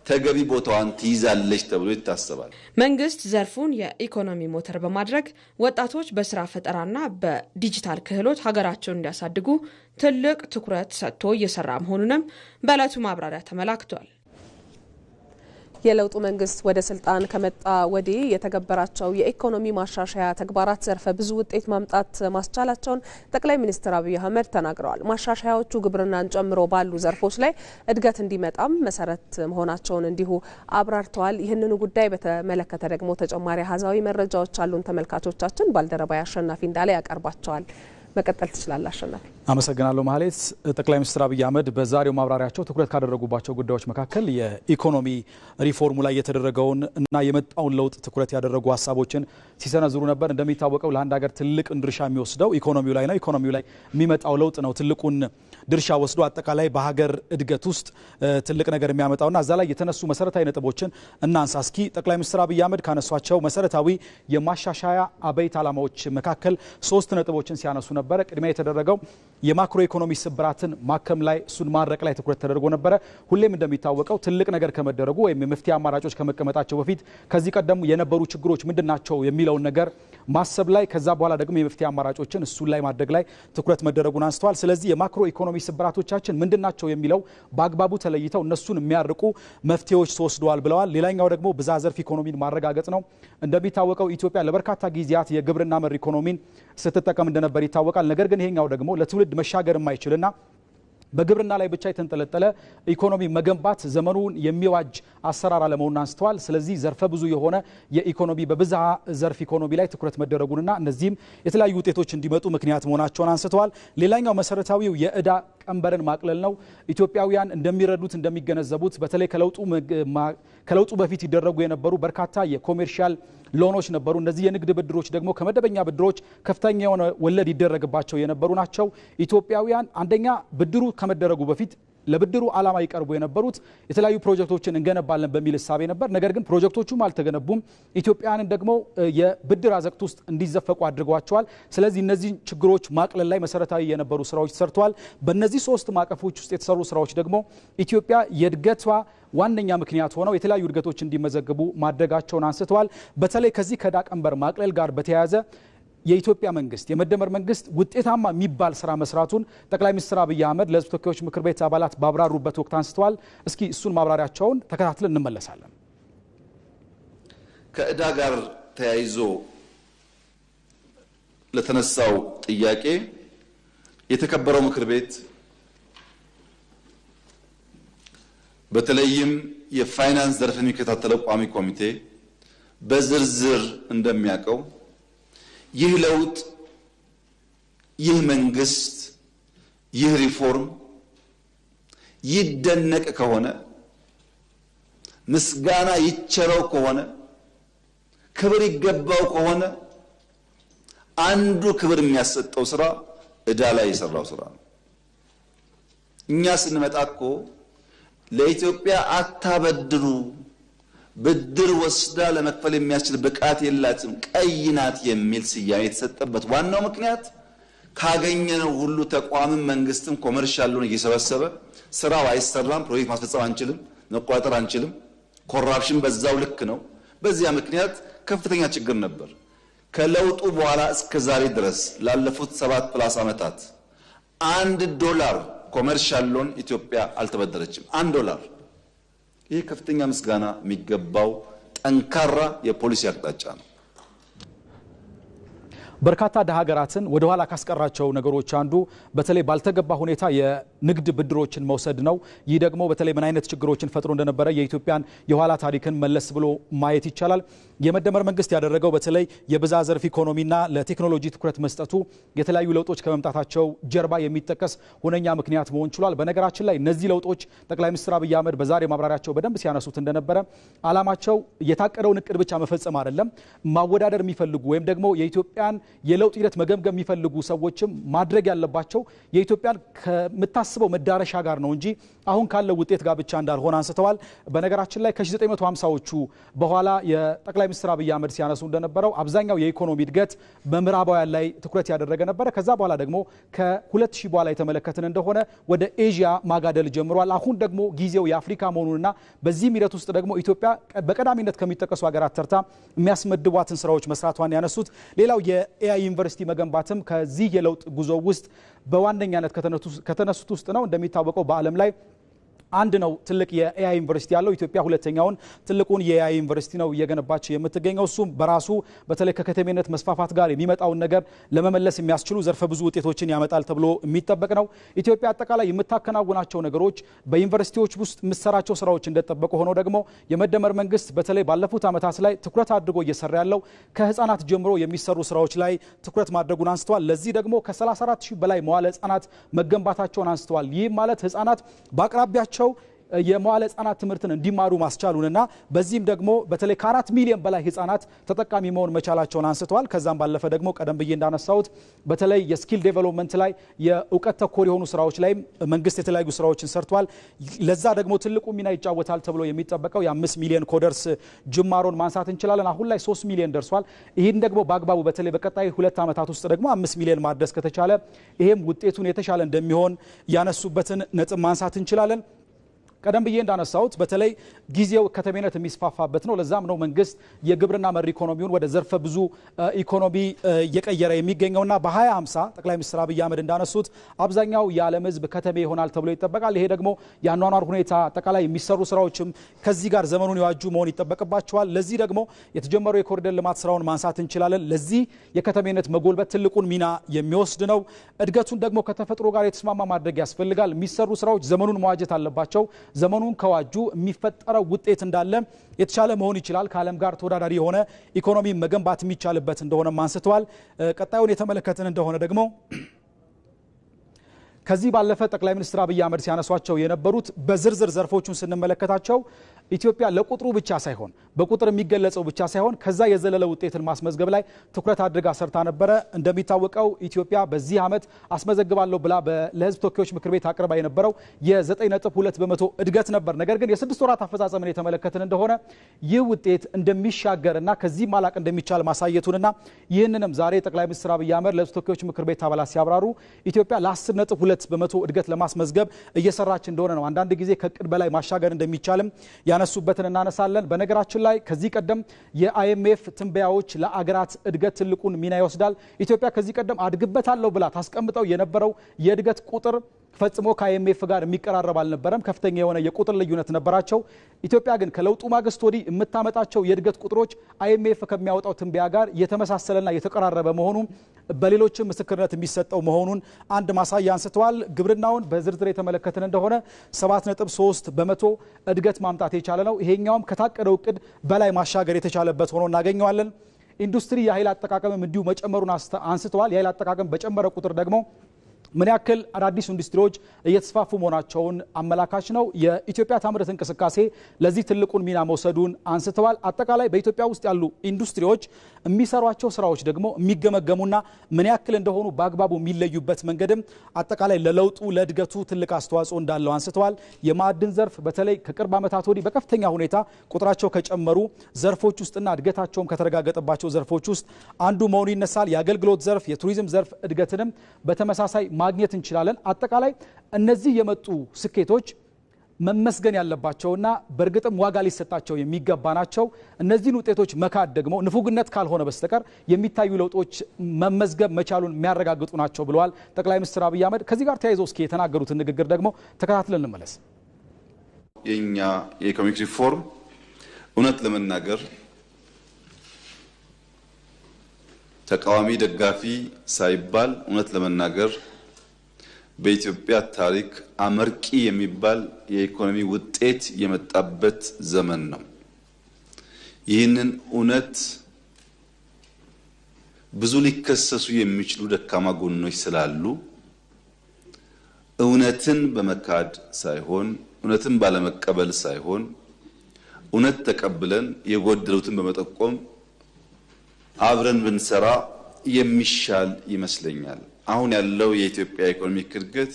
ተገቢ ቦታዋን ትይዛለች ተብሎ ይታሰባል። መንግስት ዘርፉን የኢኮኖሚ ሞተር በማድረግ ወጣቶች በስራ ፈጠራና በዲጂታል ክህሎት ሀገራቸውን እንዲያሳድጉ ትልቅ ትኩረት ሰጥቶ እየሰራ መሆኑንም በዕለቱ ማብራሪያ ተመላክቷል። የለውጡ መንግስት ወደ ስልጣን ከመጣ ወዲህ የተገበራቸው የኢኮኖሚ ማሻሻያ ተግባራት ዘርፈ ብዙ ውጤት ማምጣት ማስቻላቸውን ጠቅላይ ሚኒስትር አብይ አህመድ ተናግረዋል። ማሻሻያዎቹ ግብርናን ጨምሮ ባሉ ዘርፎች ላይ እድገት እንዲመጣም መሰረት መሆናቸውን እንዲሁ አብራርተዋል። ይህንኑ ጉዳይ በተመለከተ ደግሞ ተጨማሪ አሃዛዊ መረጃዎች አሉን። ተመልካቾቻችን ባልደረባ አሸናፊ እንዳለ ያቀርባቸዋል። መቀጠል ትችላለህ አሸናፊ። አመሰግናለሁ ማህሌት። ጠቅላይ ሚኒስትር አብይ አህመድ በዛሬው ማብራሪያቸው ትኩረት ካደረጉባቸው ጉዳዮች መካከል የኢኮኖሚ ሪፎርሙ ላይ የተደረገውን እና የመጣውን ለውጥ ትኩረት ያደረጉ ሀሳቦችን ሲሰነዝሩ ነበር። እንደሚታወቀው ለአንድ ሀገር ትልቅ ድርሻ የሚወስደው ኢኮኖሚው ላይ ነው። ኢኮኖሚው ላይ የሚመጣው ለውጥ ነው ትልቁን ድርሻ ወስዶ አጠቃላይ በሀገር እድገት ውስጥ ትልቅ ነገር የሚያመጣውና እዛ ላይ የተነሱ መሰረታዊ ነጥቦችን እናንሳ እስኪ። ጠቅላይ ሚኒስትር አብይ አህመድ ካነሷቸው መሰረታዊ የማሻሻያ አበይት ዓላማዎች መካከል 3 ነጥቦችን ሲያነሱ ነበረ። ቅድሚያ የተደረገው የማክሮ ኢኮኖሚ ስብራትን ማከም ላይ፣ እሱን ማድረቅ ላይ ትኩረት ተደርጎ ነበረ። ሁሌም እንደሚታወቀው ትልቅ ነገር ከመደረጉ ወይም የመፍትሄ አማራጮች ከመቀመጣቸው በፊት ከዚህ ቀደም የነበሩ ችግሮች ምንድናቸው የሚለውን ነገር ማሰብ ላይ፣ ከዛ በኋላ ደግሞ የመፍትሄ አማራጮችን እሱን ላይ ማድረግ ላይ ትኩረት መደረጉን አንስተዋል። ስለዚህ የማክሮ ኢኮኖሚ ስብራቶቻችን ምንድናቸው የሚለው በአግባቡ ተለይተው እነሱን የሚያርቁ መፍትሄዎች ተወስደዋል ብለዋል። ሌላኛው ደግሞ ብዝሃ ዘርፍ ኢኮኖሚን ማረጋገጥ ነው። እንደሚታወቀው ኢትዮጵያ ለበርካታ ጊዜያት የግብርና መር ኢኮኖሚን ስትጠቀም እንደነበር ይታወቃል። ነገር ግን ይሄኛው ደግሞ ለትውልድ መሻገር የማይችልና በግብርና ላይ ብቻ የተንጠለጠለ ኢኮኖሚ መገንባት ዘመኑን የሚዋጅ አሰራር አለመሆኑን አንስተዋል። ስለዚህ ዘርፈ ብዙ የሆነ የኢኮኖሚ በብዝሃ ዘርፍ ኢኮኖሚ ላይ ትኩረት መደረጉንና እነዚህም የተለያዩ ውጤቶች እንዲመጡ ምክንያት መሆናቸውን አንስተዋል። ሌላኛው መሰረታዊው የዕዳ ቀንበርን ማቅለል ነው። ኢትዮጵያውያን እንደሚረዱት እንደሚገነዘቡት በተለይ ከለውጡ በፊት ይደረጉ የነበሩ በርካታ የ commercial loan ኦች ነበሩ። እነዚህ የንግድ ብድሮች ደግሞ ከመደበኛ ብድሮች ከፍተኛ የሆነ ወለድ ይደረግባቸው የነበሩ ናቸው። ኢትዮጵያውያን አንደኛ ብድሩ ከመደረጉ በፊት ለብድሩ ዓላማ ይቀርቡ የነበሩት የተለያዩ ፕሮጀክቶችን እንገነባለን በሚል እሳቤ ነበር። ነገር ግን ፕሮጀክቶቹም አልተገነቡም። ኢትዮጵያውያንን ደግሞ የብድር አዘቅት ውስጥ እንዲዘፈቁ አድርጓቸዋል። ስለዚህ እነዚህ ችግሮች ማቅለል ላይ መሰረታዊ የነበሩ ስራዎች ተሰርተዋል። በእነዚህ 3 ማዕቀፎች ውስጥ የተሰሩ ስራዎች ደግሞ ኢትዮጵያ የእድገቷ ዋነኛ ምክንያት ሆነው የተለያዩ እድገቶች እንዲመዘግቡ ማድረጋቸውን አንስተዋል። በተለይ ከዚህ ከዕዳ ቀንበር ማቅለል ጋር በተያያዘ የኢትዮጵያ መንግስት የመደመር መንግስት ውጤታማ የሚባል ስራ መስራቱን ጠቅላይ ሚኒስትር አብይ አህመድ ለሕዝብ ተወካዮች ምክር ቤት አባላት ባብራሩበት ወቅት አንስተዋል። እስኪ እሱን ማብራሪያቸውን ተከታትለን እንመለሳለን። ከዕዳ ጋር ተያይዞ ለተነሳው ጥያቄ የተከበረው ምክር ቤት በተለይም የፋይናንስ ዘርፍ የሚከታተለው ቋሚ ኮሚቴ በዝርዝር እንደሚያውቀው ይህ ለውጥ፣ ይህ መንግስት፣ ይህ ሪፎርም ይደነቅ ከሆነ፣ ምስጋና ይቸረው ከሆነ፣ ክብር ይገባው ከሆነ አንዱ ክብር የሚያሰጠው ስራ ዕዳ ላይ የሰራው ስራ ነው። እኛ ስንመጣ እኮ ለኢትዮጵያ አታበድሩ፣ ብድር ወስዳ ለመክፈል የሚያስችል ብቃት የላትም፣ ቀይ ናት የሚል ስያሜ የተሰጠበት ዋናው ምክንያት ካገኘነው ሁሉ ተቋምም መንግስትም commercial loan እየሰበሰበ ስራው አይሰራም፣ ፕሮጀክት ማስፈጸም አንችልም፣ መቆጣጠር አንችልም፣ corruption በዛው ልክ ነው። በዚያ ምክንያት ከፍተኛ ችግር ነበር። ከለውጡ በኋላ እስከ ዛሬ ድረስ ላለፉት 7+ ዓመታት $1 commercial loan ኢትዮጵያ አልተበደረችም። $1። ይህ ከፍተኛ ምስጋና የሚገባው ጠንካራ የፖሊሲ አቅጣጫ ነው። በርካታ ደሃ ሀገራትን ወደ ኋላ ካስቀራቸው ነገሮች አንዱ በተለይ ባልተገባ ሁኔታ የንግድ ብድሮችን መውሰድ ነው። ይህ ደግሞ በተለይ ምን አይነት ችግሮችን ፈጥሮ እንደነበረ የኢትዮጵያን የኋላ ታሪክን መለስ ብሎ ማየት ይቻላል። የመደመር መንግስት ያደረገው በተለይ የብዝሃ ዘርፍ ኢኮኖሚና ለቴክኖሎጂ ትኩረት መስጠቱ የተለያዩ ለውጦች ከመምጣታቸው ጀርባ የሚጠቀስ ሁነኛ ምክንያት መሆን ችሏል። በነገራችን ላይ እነዚህ ለውጦች ጠቅላይ ሚኒስትር አብይ አህመድ በዛሬ ማብራሪያቸው በደንብ ሲያነሱት እንደነበረ ዓላማቸው የታቀደውን እቅድ ብቻ መፈጸም አይደለም። ማወዳደር የሚፈልጉ ወይም ደግሞ የኢትዮጵያን የለውጥ ሂደት መገምገም የሚፈልጉ ሰዎችም ማድረግ ያለባቸው የኢትዮጵያን ከምታስበው መዳረሻ ጋር ነው እንጂ አሁን ካለው ውጤት ጋር ብቻ እንዳልሆነ አንስተዋል። በነገራችን ላይ ከ1950ዎቹ በኋላ የጠቅላይ ሚኒስትር አብይ አህመድ ሲያነሱ እንደነበረው አብዛኛው የኢኮኖሚ እድገት በምዕራባውያን ላይ ትኩረት ያደረገ ነበረ። ከዛ በኋላ ደግሞ ከ2000 በኋላ የተመለከትን እንደሆነ ወደ ኤዥያ ማጋደል ጀምሯል። አሁን ደግሞ ጊዜው የአፍሪካ መሆኑንና በዚህም ሂደት ውስጥ ደግሞ ኢትዮጵያ በቀዳሚነት ከሚጠቀሱ ሀገራት ተርታ የሚያስመድቧትን ስራዎች መስራቷን ያነሱት። ሌላው የ AI ዩኒቨርሲቲ መገንባትም ከዚህ የለውጥ ጉዞ ውስጥ በዋነኛነት ከተነሱት ውስጥ ነው። እንደሚታወቀው በዓለም ላይ አንድ ነው ትልቅ የ AI ዩኒቨርሲቲ ያለው። ኢትዮጵያ ሁለተኛውን ትልቁን የ AI ዩኒቨርሲቲ ነው እየገነባች የምትገኘው። እሱም በራሱ በተለይ ከከተሜነት መስፋፋት ጋር የሚመጣውን ነገር ለመመለስ የሚያስችሉ ዘርፈ ብዙ ውጤቶችን ያመጣል ተብሎ የሚጠበቅ ነው። ኢትዮጵያ አጠቃላይ የምታከናውናቸው ነገሮች በዩኒቨርሲቲዎች ውስጥ የምትሰራቸው ስራዎች እንደተጠበቁ ሆነው ደግሞ የመደመር መንግስት በተለይ ባለፉት ዓመታት ላይ ትኩረት አድርጎ እየሰራ ያለው ከህፃናት ጀምሮ የሚሰሩ ስራዎች ላይ ትኩረት ማድረጉን አንስተዋል። ለዚህ ደግሞ ከ34 ሺህ በላይ መዋለ ህፃናት መገንባታቸውን አንስተዋል። ይህ ማለት ህፃናት በአቅራቢያቸው የመዋለ ህጻናት ትምህርትን እንዲማሩ ማስቻሉንና በዚህም ደግሞ በተለይ ከ4 ሚሊዮን በላይ ህጻናት ተጠቃሚ መሆን መቻላቸውን አንስተዋል። ከዛም ባለፈ ደግሞ ቀደም ብዬ እንዳነሳሁት በተለይ የ skill development ላይ የእውቀት ተኮር የሆኑ ስራዎች ላይ መንግስት የተለያዩ ስራዎችን ሰርቷል። ለዛ ደግሞ ትልቁ ሚና ይጫወታል ተብሎ የሚጠበቀው የ5 ሚሊዮን coders ጅማሮን ማንሳት እንችላለን። አሁን ላይ 3 ሚሊዮን ደርሷል። ይህን ደግሞ በአግባቡ በተለይ በቀጣይ 2 ዓመታት ውስጥ ደግሞ 5 ሚሊዮን ማድረስ ከተቻለ ይሄም ውጤቱን የተሻለ እንደሚሆን ያነሱበትን ነጥብ ማንሳት እንችላለን። ቀደም ብዬ እንዳነሳሁት በተለይ ጊዜው ከተሜነት የሚስፋፋበት ነው። ለዛም ነው መንግስት የግብርና መር ኢኮኖሚውን ወደ ዘርፈ ብዙ ኢኮኖሚ እየቀየረ የሚገኘውና በ2050 ጠቅላይ ሚኒስትር አብይ አህመድ እንዳነሱት አብዛኛው የዓለም ህዝብ ከተሜ ይሆናል ተብሎ ይጠበቃል። ይሄ ደግሞ የአኗኗር ሁኔታ አጠቃላይ የሚሰሩ ስራዎችም ከዚህ ጋር ዘመኑን የዋጁ መሆን ይጠበቅባቸዋል። ለዚህ ደግሞ የተጀመረው የኮሪደር ልማት ስራውን ማንሳት እንችላለን። ለዚህ የከተሜነት መጎልበት ትልቁን ሚና የሚወስድ ነው። እድገቱን ደግሞ ከተፈጥሮ ጋር የተስማማ ማድረግ ያስፈልጋል። የሚሰሩ ስራዎች ዘመኑን መዋጀት አለባቸው። ዘመኑን ከዋጁ የሚፈጠረው ውጤት እንዳለ የተሻለ መሆን ይችላል። ከዓለም ጋር ተወዳዳሪ የሆነ ኢኮኖሚ መገንባት የሚቻልበት እንደሆነ አንስተዋል። ቀጣዩን የተመለከትን እንደሆነ ደግሞ ከዚህ ባለፈ ጠቅላይ ሚኒስትር አብይ አህመድ ሲያነሷቸው የነበሩት በዝርዝር ዘርፎቹን ስንመለከታቸው ኢትዮጵያ ለቁጥሩ ብቻ ሳይሆን በቁጥር የሚገለጸው ብቻ ሳይሆን ከዛ የዘለለ ውጤትን ማስመዝገብ ላይ ትኩረት አድርጋ ሰርታ ነበረ። እንደሚታወቀው ኢትዮጵያ በዚህ ዓመት አስመዘግባለሁ ብላ ለህዝብ ተወካዮች ምክር ቤት አቅርባ የነበረው የ9.2% እድገት ነበር። ነገር ግን የ6 ወራት አፈጻጸምን የተመለከትን እንደሆነ ይህ ውጤት እንደሚሻገርና ከዚህ ማላቅ እንደሚቻል ማሳየቱንና ይህንንም ዛሬ ጠቅላይ ሚኒስትር አብይ አህመድ ለህዝብ ተወካዮች ምክር ቤት አባላት ሲያብራሩ ኢትዮጵያ ለ10.2% እድገት ለማስመዝገብ እየሰራች እንደሆነ ነው። አንዳንድ ጊዜ ከእቅድ በላይ ማሻገር እንደሚቻልም ያነሱበትን እናነሳለን። በነገራችን ላይ ከዚህ ቀደም የአይኤምኤፍ ትንበያዎች ለአገራት እድገት ትልቁን ሚና ይወስዳል። ኢትዮጵያ ከዚህ ቀደም አድግበታለሁ ብላ ታስቀምጠው የነበረው የእድገት ቁጥር ፈጽሞ ከአይኤምኤፍ ጋር የሚቀራረብ አልነበረም። ከፍተኛ የሆነ የቁጥር ልዩነት ነበራቸው። ኢትዮጵያ ግን ከለውጡ ማግስት ወዲህ የምታመጣቸው የእድገት ቁጥሮች አይኤምኤፍ ከሚያወጣው ትንበያ ጋር የተመሳሰለና የተቀራረበ መሆኑ በሌሎችም ምስክርነት የሚሰጠው መሆኑን አንድ ማሳያ አንስተዋል። ግብርናውን በዝርዝር የተመለከትን እንደሆነ 7.3% እድገት ማምጣት የቻለ ነው። ይሄኛውም ከታቀደው እቅድ በላይ ማሻገር የተቻለበት ሆኖ እናገኘዋለን። ኢንዱስትሪ የኃይል አጠቃቀምም እንዲሁ መጨመሩን አንስተዋል። የኃይል አጠቃቀም በጨመረ ቁጥር ደግሞ ምን ያክል አዳዲስ ኢንዱስትሪዎች እየተስፋፉ መሆናቸውን አመላካች ነው። የኢትዮጵያ ታምርት እንቅስቃሴ ለዚህ ትልቁን ሚና መውሰዱን አንስተዋል። አጠቃላይ በኢትዮጵያ ውስጥ ያሉ ኢንዱስትሪዎች የሚሰሯቸው ስራዎች ደግሞ የሚገመገሙና ምን ያክል እንደሆኑ በአግባቡ የሚለዩበት መንገድም አጠቃላይ ለለውጡ ለእድገቱ ትልቅ አስተዋጽኦ እንዳለው አንስተዋል። የማዕድን ዘርፍ በተለይ ከቅርብ ዓመታት ወዲህ በከፍተኛ ሁኔታ ቁጥራቸው ከጨመሩ ዘርፎች ውስጥና እድገታቸውም ከተረጋገጠባቸው ዘርፎች ውስጥ አንዱ መሆኑ ይነሳል። የአገልግሎት ዘርፍ፣ የቱሪዝም ዘርፍ እድገትንም በተመሳሳይ ማግኘት እንችላለን። አጠቃላይ እነዚህ የመጡ ስኬቶች መመስገን ያለባቸውና በእርግጥም ዋጋ ሊሰጣቸው የሚገባ ናቸው። እነዚህን ውጤቶች መካድ ደግሞ ንፉግነት ካልሆነ በስተቀር የሚታዩ ለውጦች መመዝገብ መቻሉን የሚያረጋግጡ ናቸው ብለዋል ጠቅላይ ሚኒስትር አብይ አህመድ። ከዚህ ጋር ተያይዘው እስኪ የተናገሩትን ንግግር ደግሞ ተከታትለን እንመለስ። የኛ የ economic reform እውነት ለመናገር ተቃዋሚ ደጋፊ ሳይባል እውነት ለመናገር በኢትዮጵያ ታሪክ አመርቂ የሚባል የኢኮኖሚ ውጤት የመጣበት ዘመን ነው። ይህንን እውነት ብዙ ሊከሰሱ የሚችሉ ደካማ ጎኖች ስላሉ እውነትን በመካድ ሳይሆን እውነትን ባለመቀበል ሳይሆን እውነት ተቀብለን የጎደሉትን በመጠቆም አብረን ብንሰራ የሚሻል ይመስለኛል። አሁን ያለው የኢትዮጵያ economic እድገት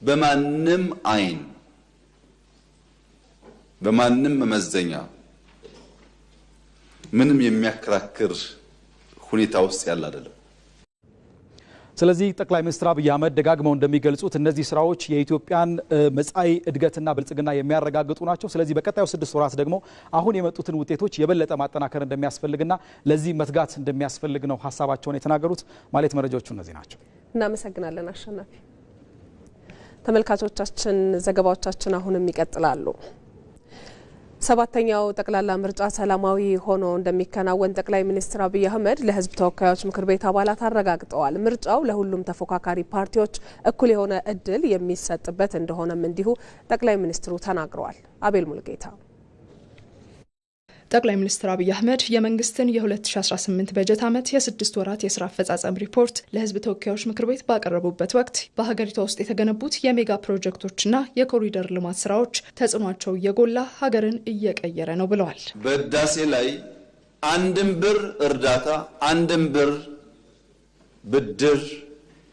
በማንም አይን በማንም መመዘኛ ምንም የሚያከራክር ሁኔታ ውስጥ ያለ አይደለም። ስለዚህ ጠቅላይ ሚኒስትር አብይ አህመድ ደጋግመው እንደሚገልጹት እነዚህ ስራዎች የኢትዮጵያን መጻኢ እድገትና ብልጽግና የሚያረጋግጡ ናቸው። ስለዚህ በቀጣዩ 6 ወራት ደግሞ አሁን የመጡትን ውጤቶች የበለጠ ማጠናከር እንደሚያስፈልግና ለዚህ መትጋት እንደሚያስፈልግ ነው ሀሳባቸውን የተናገሩት። ማለት መረጃዎቹ እነዚህ ናቸው። እናመሰግናለን አሸናፊ። ተመልካቾቻችን ዘገባዎቻችን አሁንም ይቀጥላሉ። ሰባተኛው ጠቅላላ ምርጫ ሰላማዊ ሆኖ እንደሚከናወን ጠቅላይ ሚኒስትር አብይ አህመድ ለሕዝብ ተወካዮች ምክር ቤት አባላት አረጋግጠዋል። ምርጫው ለሁሉም ተፎካካሪ ፓርቲዎች እኩል የሆነ እድል የሚሰጥበት እንደሆነም እንዲሁ ጠቅላይ ሚኒስትሩ ተናግረዋል። አቤል ሙልጌታ። ጠቅላይ ሚኒስትር አብይ አህመድ የመንግስትን የ2018 በጀት ዓመት የ6 ወራት የስራ አፈጻጸም ሪፖርት ለህዝብ ተወካዮች ምክር ቤት ባቀረቡበት ወቅት በሀገሪቷ ውስጥ የተገነቡት የሜጋ ፕሮጀክቶችና የኮሪደር ልማት ስራዎች ተጽዕኗቸው እየጎላ ሀገርን እየቀየረ ነው ብለዋል። በህዳሴ ላይ አንድም ብር እርዳታ አንድም ብር ብድር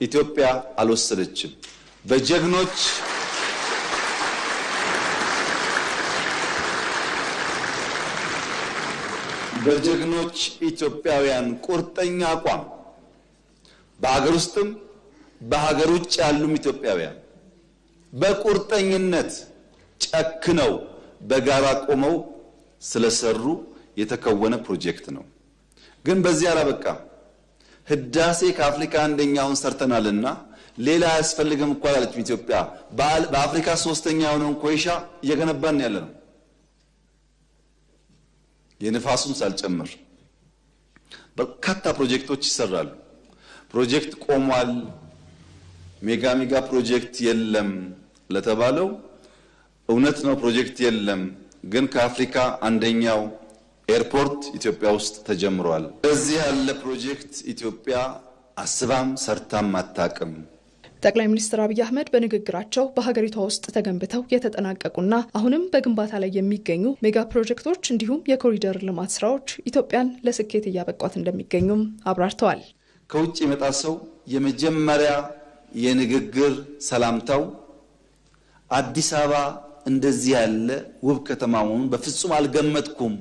ኢትዮጵያ አልወሰደችም። በጀግኖች በጀግኖች ኢትዮጵያውያን ቁርጠኛ አቋም በሀገር ውስጥም በሀገር ውጭ ያሉም ኢትዮጵያውያን በቁርጠኝነት ጨክነው በጋራ ቆመው ስለሰሩ የተከወነ ፕሮጀክት ነው። ግን በዚህ አላበቃም። ህዳሴ ከአፍሪካ አንደኛውን ሰርተናልና ሌላ አያስፈልግም እኮ አላለችም ኢትዮጵያ። በአፍሪካ ሶስተኛ የሆነውን ኮይሻ እየገነባን ያለ ነው። የንፋሱን ሳልጨምር በርካታ ፕሮጀክቶች ይሰራሉ። ፕሮጀክት ቆሟል፣ mega mega ፕሮጀክት የለም ለተባለው እውነት ነው፣ ፕሮጀክት የለም። ግን ከአፍሪካ አንደኛው ኤርፖርት ኢትዮጵያ ውስጥ ተጀምሯል። በዚህ ያለ ፕሮጀክት ኢትዮጵያ አስባም ሰርታም አታውቅም። ጠቅላይ ሚኒስትር አብይ አህመድ በንግግራቸው በሀገሪቷ ውስጥ ተገንብተው የተጠናቀቁና አሁንም በግንባታ ላይ የሚገኙ ሜጋ ፕሮጀክቶች እንዲሁም የኮሪደር ልማት ስራዎች ኢትዮጵያን ለስኬት እያበቋት እንደሚገኙም አብራርተዋል። ከውጭ የመጣ ሰው የመጀመሪያ የንግግር ሰላምታው አዲስ አበባ እንደዚህ ያለ ውብ ከተማ መሆኑን በፍጹም አልገመትኩም፣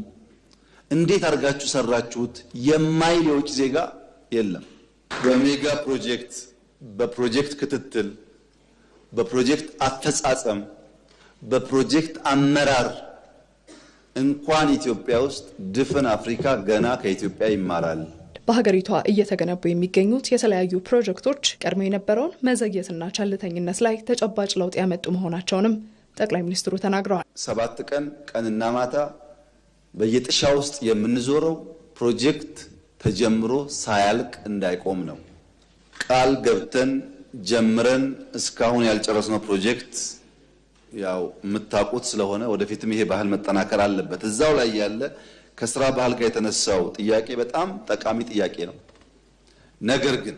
እንዴት አድርጋችሁ ሰራችሁት የማይል የውጭ ዜጋ የለም። በሜጋ ፕሮጀክት፣ በፕሮጀክት ክትትል፣ በፕሮጀክት አፈጻጸም፣ በፕሮጀክት አመራር እንኳን ኢትዮጵያ ውስጥ ድፍን አፍሪካ ገና ከኢትዮጵያ ይማራል። በሀገሪቷ እየተገነቡ የሚገኙት የተለያዩ ፕሮጀክቶች ቀድሞ የነበረውን መዘግየትና ቸልተኝነት ላይ ተጨባጭ ለውጥ ያመጡ መሆናቸውንም ጠቅላይ ሚኒስትሩ ተናግረዋል። 7 ቀን ቀንና ማታ በየጥሻ ውስጥ የምንዞረው ፕሮጀክት ተጀምሮ ሳያልቅ እንዳይቆም ነው። ቃል ገብተን ጀምረን እስካሁን ያልጨረስነው ፕሮጀክት ያው የምታውቁት ስለሆነ ወደፊትም ይሄ ባህል መጠናከር አለበት። እዛው ላይ ያለ ከስራ ባህል ጋር የተነሳው ጥያቄ በጣም ጠቃሚ ጥያቄ ነው። ነገር ግን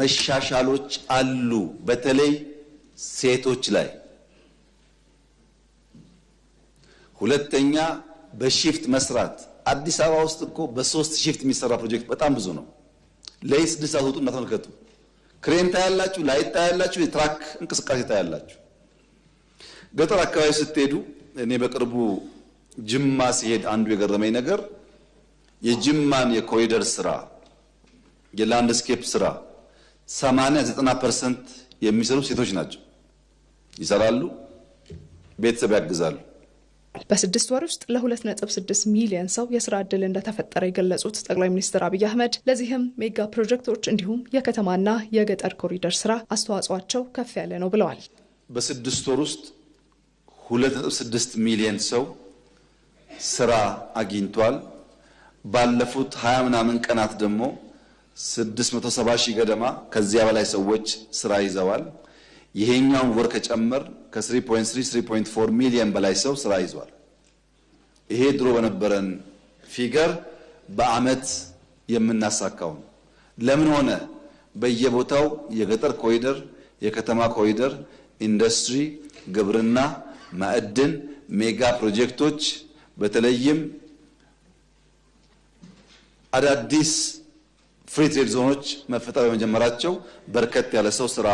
መሻሻሎች አሉ፣ በተለይ ሴቶች ላይ። ሁለተኛ በ shift መስራት። አዲስ አበባ ውስጥ እኮ በ3 shift የሚሰራ ፕሮጀክት በጣም ብዙ ነው። ለይስ 6 ሰዓት ውጡና ተመልከቱ። ክሬን ታያላችሁ፣ light ታያላችሁ፣ የ truck እንቅስቃሴ ታያላችሁ። ገጠር አካባቢ ስትሄዱ፣ እኔ በቅርቡ ጅማ ሲሄድ አንዱ የገረመኝ ነገር የጅማን የኮሪደር ስራ የ landscape ስራ 80-90% የሚሰሩ ሴቶች ናቸው። ይሰራሉ፣ ቤተሰብ ያግዛሉ። በ6 ወር ውስጥ ለ2.6 ሚሊዮን ሰው የስራ ዕድል እንደተፈጠረ የገለጹት ጠቅላይ ሚኒስትር አብይ አህመድ ለዚህም ሜጋ ፕሮጀክቶች እንዲሁም የከተማና የገጠር ኮሪደር ስራ አስተዋጽኦአቸው ከፍ ያለ ነው ብለዋል። በ6 ወር ውስጥ 2.6 ሚሊዮን ሰው ስራ አግኝቷል። ባለፉት 20 ምናምን ቀናት ደግሞ 670 ሺህ ገደማ ከዚያ በላይ ሰዎች ስራ ይዘዋል። ይሄኛውን ወር ከጨመር ከ3.3 3.4 ሚሊዮን በላይ ሰው ስራ ይዟል። ይሄ ድሮ በነበረን figure በአመት የምናሳካው ነው። ለምን ሆነ? በየቦታው የገጠር ኮሪደር፣ የከተማ ኮሪደር፣ ኢንዱስትሪ፣ ግብርና፣ ማዕድን፣ ሜጋ ፕሮጀክቶች በተለይም አዳዲስ free trade ዞኖች መፈጠር በመጀመራቸው በርከት ያለ ሰው ስራ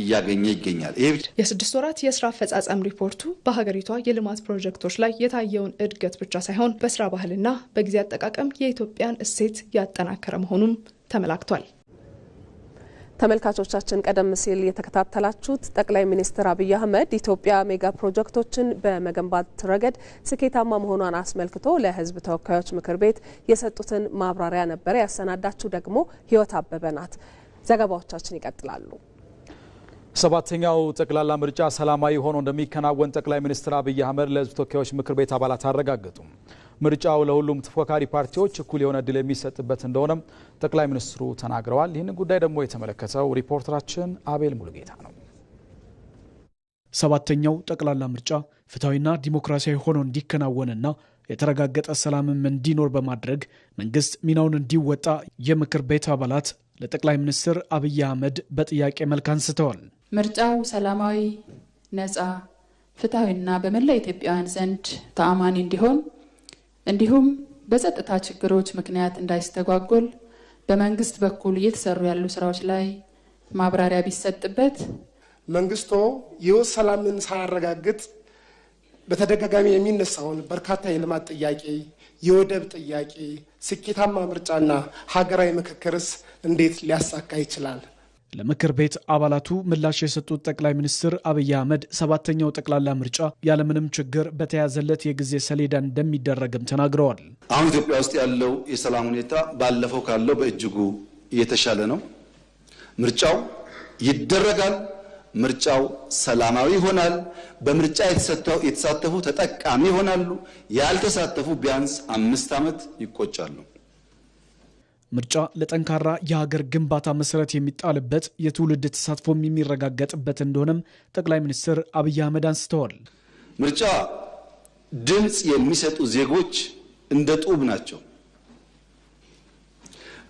እያገኘ ይገኛል። የ6 ወራት የስራ አፈጻጸም ሪፖርቱ በሀገሪቷ የልማት ፕሮጀክቶች ላይ የታየውን እድገት ብቻ ሳይሆን በስራ ባህልና በጊዜ አጠቃቀም የኢትዮጵያን እሴት ያጠናከረ መሆኑም ተመላክቷል። ተመልካቾቻችን ቀደም ሲል የተከታተላችሁት ጠቅላይ ሚኒስትር አብይ አህመድ ኢትዮጵያ ሜጋ ፕሮጀክቶችን በመገንባት ረገድ ስኬታማ መሆኗን አስመልክቶ ለሕዝብ ተወካዮች ምክር ቤት የሰጡትን ማብራሪያ ነበረ። ያሰናዳችሁ ደግሞ ህይወት አበበ ናት። ዘገባዎቻችን ይቀጥላሉ። 7ኛው ጠቅላላ ምርጫ ሰላማዊ ሆኖ እንደሚከናወን ጠቅላይ ሚኒስትር አብይ አህመድ ለሕዝብ ተወካዮች ምክር ቤት አባላት አረጋገጡ። ምርጫው ለሁሉም ተፎካካሪ ፓርቲዎች እኩል የሆነ እድል የሚሰጥበት እንደሆነም ጠቅላይ ሚኒስትሩ ተናግረዋል። ይህንን ጉዳይ ደግሞ የተመለከተው ሪፖርተራችን አቤል ሙሉጌታ ነው። 7ኛው ጠቅላላ ምርጫ ፍትሐዊና ዲሞክራሲያዊ ሆኖ እንዲከናወንና የተረጋገጠ ሰላምም እንዲኖር በማድረግ መንግስት ሚናውን እንዲወጣ የምክር ቤት አባላት ለጠቅላይ ሚኒስትር አብይ አህመድ በጥያቄ መልክ አንስተዋል። ምርጫው ሰላማዊ፣ ነጻ፣ ፍትሃዊና በመላ ኢትዮጵያውያን ዘንድ ተአማኒ እንዲሆን እንዲሁም በጸጥታ ችግሮች ምክንያት እንዳይስተጓጎል በመንግስት በኩል እየተሰሩ ያሉ ስራዎች ላይ ማብራሪያ ቢሰጥበት። መንግስቶ የውስጥ ሰላምን ሳያረጋግጥ በተደጋጋሚ የሚነሳውን በርካታ የልማት ጥያቄ፣ የወደብ ጥያቄ፣ ስኬታማ ምርጫና ሀገራዊ ምክክርስ እንዴት ሊያሳካ ይችላል? ለምክር ቤት አባላቱ ምላሽ የሰጡት ጠቅላይ ሚኒስትር አብይ አህመድ 7ኛው ጠቅላላ ምርጫ ያለምንም ችግር በተያዘለት የጊዜ ሰሌዳ እንደሚደረግም ተናግረዋል። አሁን ኢትዮጵያ ውስጥ ያለው የሰላም ሁኔታ ባለፈው ካለው በእጅጉ የተሻለ ነው። ምርጫው ይደረጋል። ምርጫው ሰላማዊ ይሆናል። በምርጫ የተሳተፉ ተጠቃሚ ይሆናሉ። ያልተሳተፉ ቢያንስ 5 ዓመት ይቆጫሉ። ምርጫ ለጠንካራ የሀገር ግንባታ መሰረት የሚጣልበት የትውልድ ተሳትፎም የሚረጋገጥበት እንደሆነም ጠቅላይ ሚኒስትር አብይ አህመድ አንስተዋል። ምርጫ ድምጽ የሚሰጡ ዜጎች እንደ ጡብ ናቸው።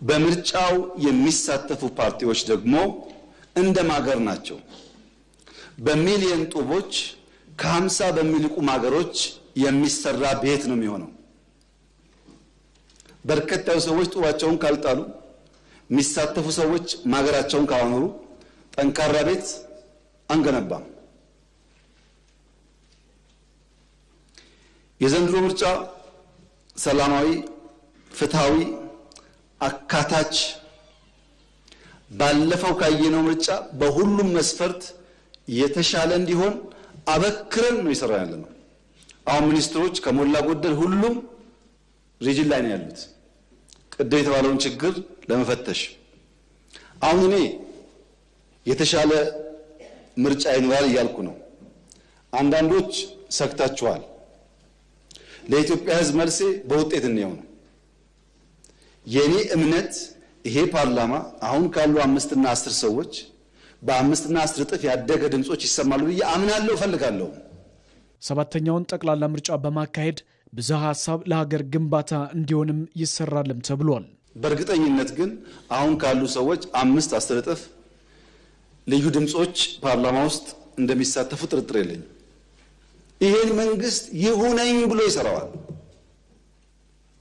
በምርጫው የሚሳተፉ ፓርቲዎች ደግሞ እንደ ማገር ናቸው። በሚሊዮን ጡቦች ከ50 በሚልቁ ማገሮች የሚሰራ ቤት ነው የሚሆነው። በርከት ያሉ ሰዎች ጡባቸውን ካልጣሉ፣ የሚሳተፉ ሰዎች ማገራቸውን ካላኖሩ ጠንካራ ቤት አንገነባም። የዘንድሮ ምርጫ ሰላማዊ፣ ፍትሃዊ፣ አካታች ባለፈው ካየነው ምርጫ በሁሉም መስፈርት የተሻለ እንዲሆን አበክረን ነው የሰራን ያለነው። አሁን ሚኒስትሮች ከሞላ ጎደል ሁሉም region ላይ ነው ያሉት፣ ቅድም የተባለውን ችግር ለመፈተሽ። አሁን እኔ የተሻለ ምርጫ ይኖራል እያልኩ ነው። አንዳንዶች ሰግታችኋል። ለኢትዮጵያ ሕዝብ መልሴ በውጤት እንየው ነው። የኔ እምነት ይሄ ፓርላማ አሁን ካሉ 5 እና 10 ሰዎች በ5 እና 10 እጥፍ ያደገ ድምጾች ይሰማሉ ብዬ አምናለሁ፣ እፈልጋለሁ። 7ኛውን ጠቅላላ ምርጫ በማካሄድ ብዝሃ ሀሳብ ለሀገር ግንባታ እንዲሆንም ይሰራልም ተብሏል። በእርግጠኝነት ግን አሁን ካሉ ሰዎች 5 10 እጥፍ ልዩ ድምጾች ፓርላማ ውስጥ እንደሚሳተፉ ጥርጥር የለኝም። ይሄን መንግስት ይሁነኝ ብሎ ይሰራዋል።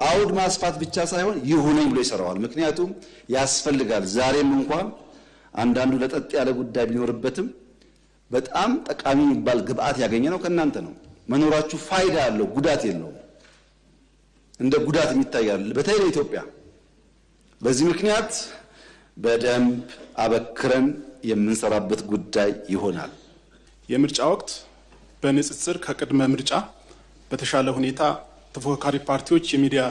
አውድ ማስፋት ብቻ ሳይሆን ይሁነኝ ብሎ ይሰራዋል። ምክንያቱም ያስፈልጋል። ዛሬም እንኳን አንዳንዱ ለጠጥ ያለ ጉዳይ ቢኖርበትም በጣም ጠቃሚ የሚባል ግብአት ያገኘነው ከእናንተ ነው። መኖራችሁ ፋይዳ አለው፣ ጉዳት የለውም። እንደ ጉዳት የሚታያል በተለይ ለኢትዮጵያ። በዚህ ምክንያት በደንብ አበክረን የምንሰራበት ጉዳይ ይሆናል። የምርጫ ወቅት በንጽጽር ከቅድመ ምርጫ በተሻለ ሁኔታ ተፎካካሪ ፓርቲዎች የሚዲያ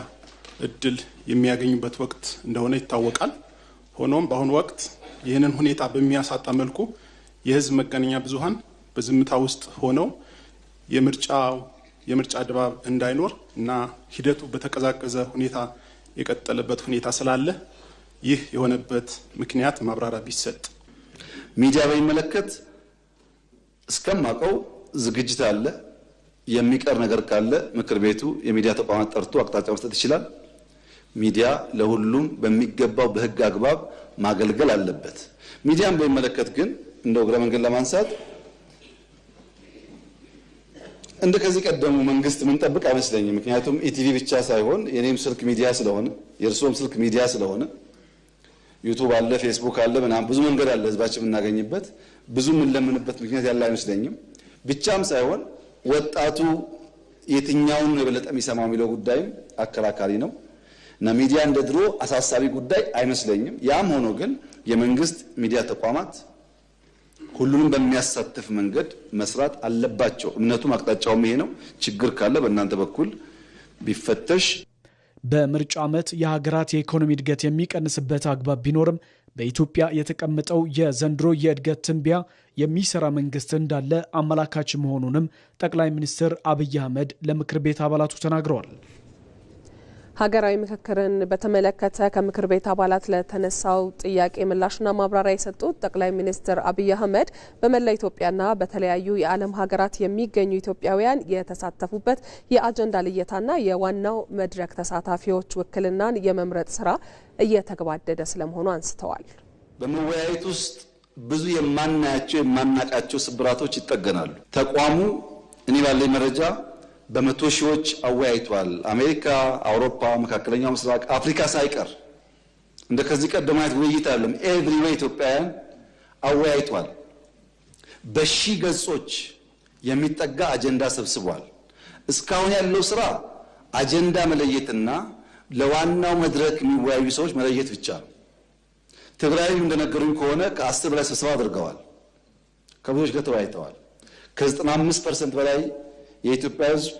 እድል የሚያገኙበት ወቅት እንደሆነ ይታወቃል። ሆኖም በአሁኑ ወቅት ይህንን ሁኔታ በሚያሳጣ መልኩ የህዝብ መገናኛ ብዙሃን በዝምታ ውስጥ ሆነው የምርጫ ድባብ እንዳይኖር እና ሂደቱ በተቀዛቀዘ ሁኔታ የቀጠለበት ሁኔታ ስላለ ይህ የሆነበት ምክንያት ማብራሪያ ቢሰጥ። ሚዲያ በሚመለከት እስከማውቀው ዝግጅት አለ። የሚቀር ነገር ካለ ምክር ቤቱ የሚዲያ ተቋማት ጠርቶ አቅጣጫ መስጠት ይችላል። ሚዲያ ለሁሉም በሚገባው በህግ አግባብ ማገልገል አለበት። ሚዲያን በሚመለከት ግን እንደው እግረ መንገድ ለማንሳት እንደ ከዚህ ቀደሙ መንግስት ምን ጠብቅ አይመስለኝም። ምክንያቱም ኢቲቪ ብቻ ሳይሆን የኔም ስልክ ሚዲያ ስለሆነ የእርሶም ስልክ ሚዲያ ስለሆነ ዩቲዩብ አለ፣ ፌስቡክ አለ፣ ምናምን ብዙ መንገድ አለ ህዝባችን የምናገኝበት፣ ብዙ የምንለምንበት ምክንያት ያለ አይመስለኝም። ብቻም ሳይሆን ወጣቱ የትኛውን ነው የበለጠ የሚሰማው የሚለው ጉዳይም አከራካሪ ነው እና ሚዲያ እንደ ድሮ አሳሳቢ ጉዳይ አይመስለኝም። ያም ሆኖ ግን የመንግስት ሚዲያ ተቋማት ሁሉንም በሚያሳትፍ መንገድ መስራት አለባቸው። እምነቱም አቅጣጫውም ይሄ ነው። ችግር ካለ በእናንተ በኩል ቢፈተሽ። በምርጫ ዓመት የሀገራት የኢኮኖሚ እድገት የሚቀንስበት አግባብ ቢኖርም በኢትዮጵያ የተቀመጠው የዘንድሮ የእድገት ትንበያ የሚሰራ መንግስት እንዳለ አመላካች መሆኑንም ጠቅላይ ሚኒስትር አብይ አህመድ ለምክር ቤት አባላቱ ተናግረዋል። ሀገራዊ ምክክርን በተመለከተ ከምክር ቤት አባላት ለተነሳው ጥያቄ ምላሽና ማብራሪያ የሰጡት ጠቅላይ ሚኒስትር አብይ አህመድ በመላ ኢትዮጵያና በተለያዩ የዓለም ሀገራት የሚገኙ ኢትዮጵያውያን የተሳተፉበት የአጀንዳ ልየታና የዋናው መድረክ ተሳታፊዎች ውክልናን የመምረጥ ስራ እየተገባደደ ስለመሆኑ አንስተዋል። በመወያየት ውስጥ ብዙ የማናያቸው የማናቃቸው ስብራቶች ይጠገናሉ። ተቋሙ እኔ ባለኝ መረጃ በመቶ ሺዎች አወያይቷል። አሜሪካ፣ አውሮፓ፣ መካከለኛው ምስራቅ፣ አፍሪካ ሳይቀር እንደ ከዚህ ቀደም አይነት ውይይት አይደለም። Everywhere ኢትዮጵያውያን አወያይቷል። በሺህ ገጾች የሚጠጋ አጀንዳ ሰብስቧል። እስካሁን ያለው ስራ አጀንዳ መለየትና ለዋናው መድረክ የሚወያዩ ሰዎች መለየት ብቻ ነው። ትግራይ እንደነገሩኝ ከሆነ ከ10 በላይ ስብሰባ አድርገዋል። ከብዙዎች ጋር ተወያይተዋል። ከ95% በላይ የኢትዮጵያ ሕዝብ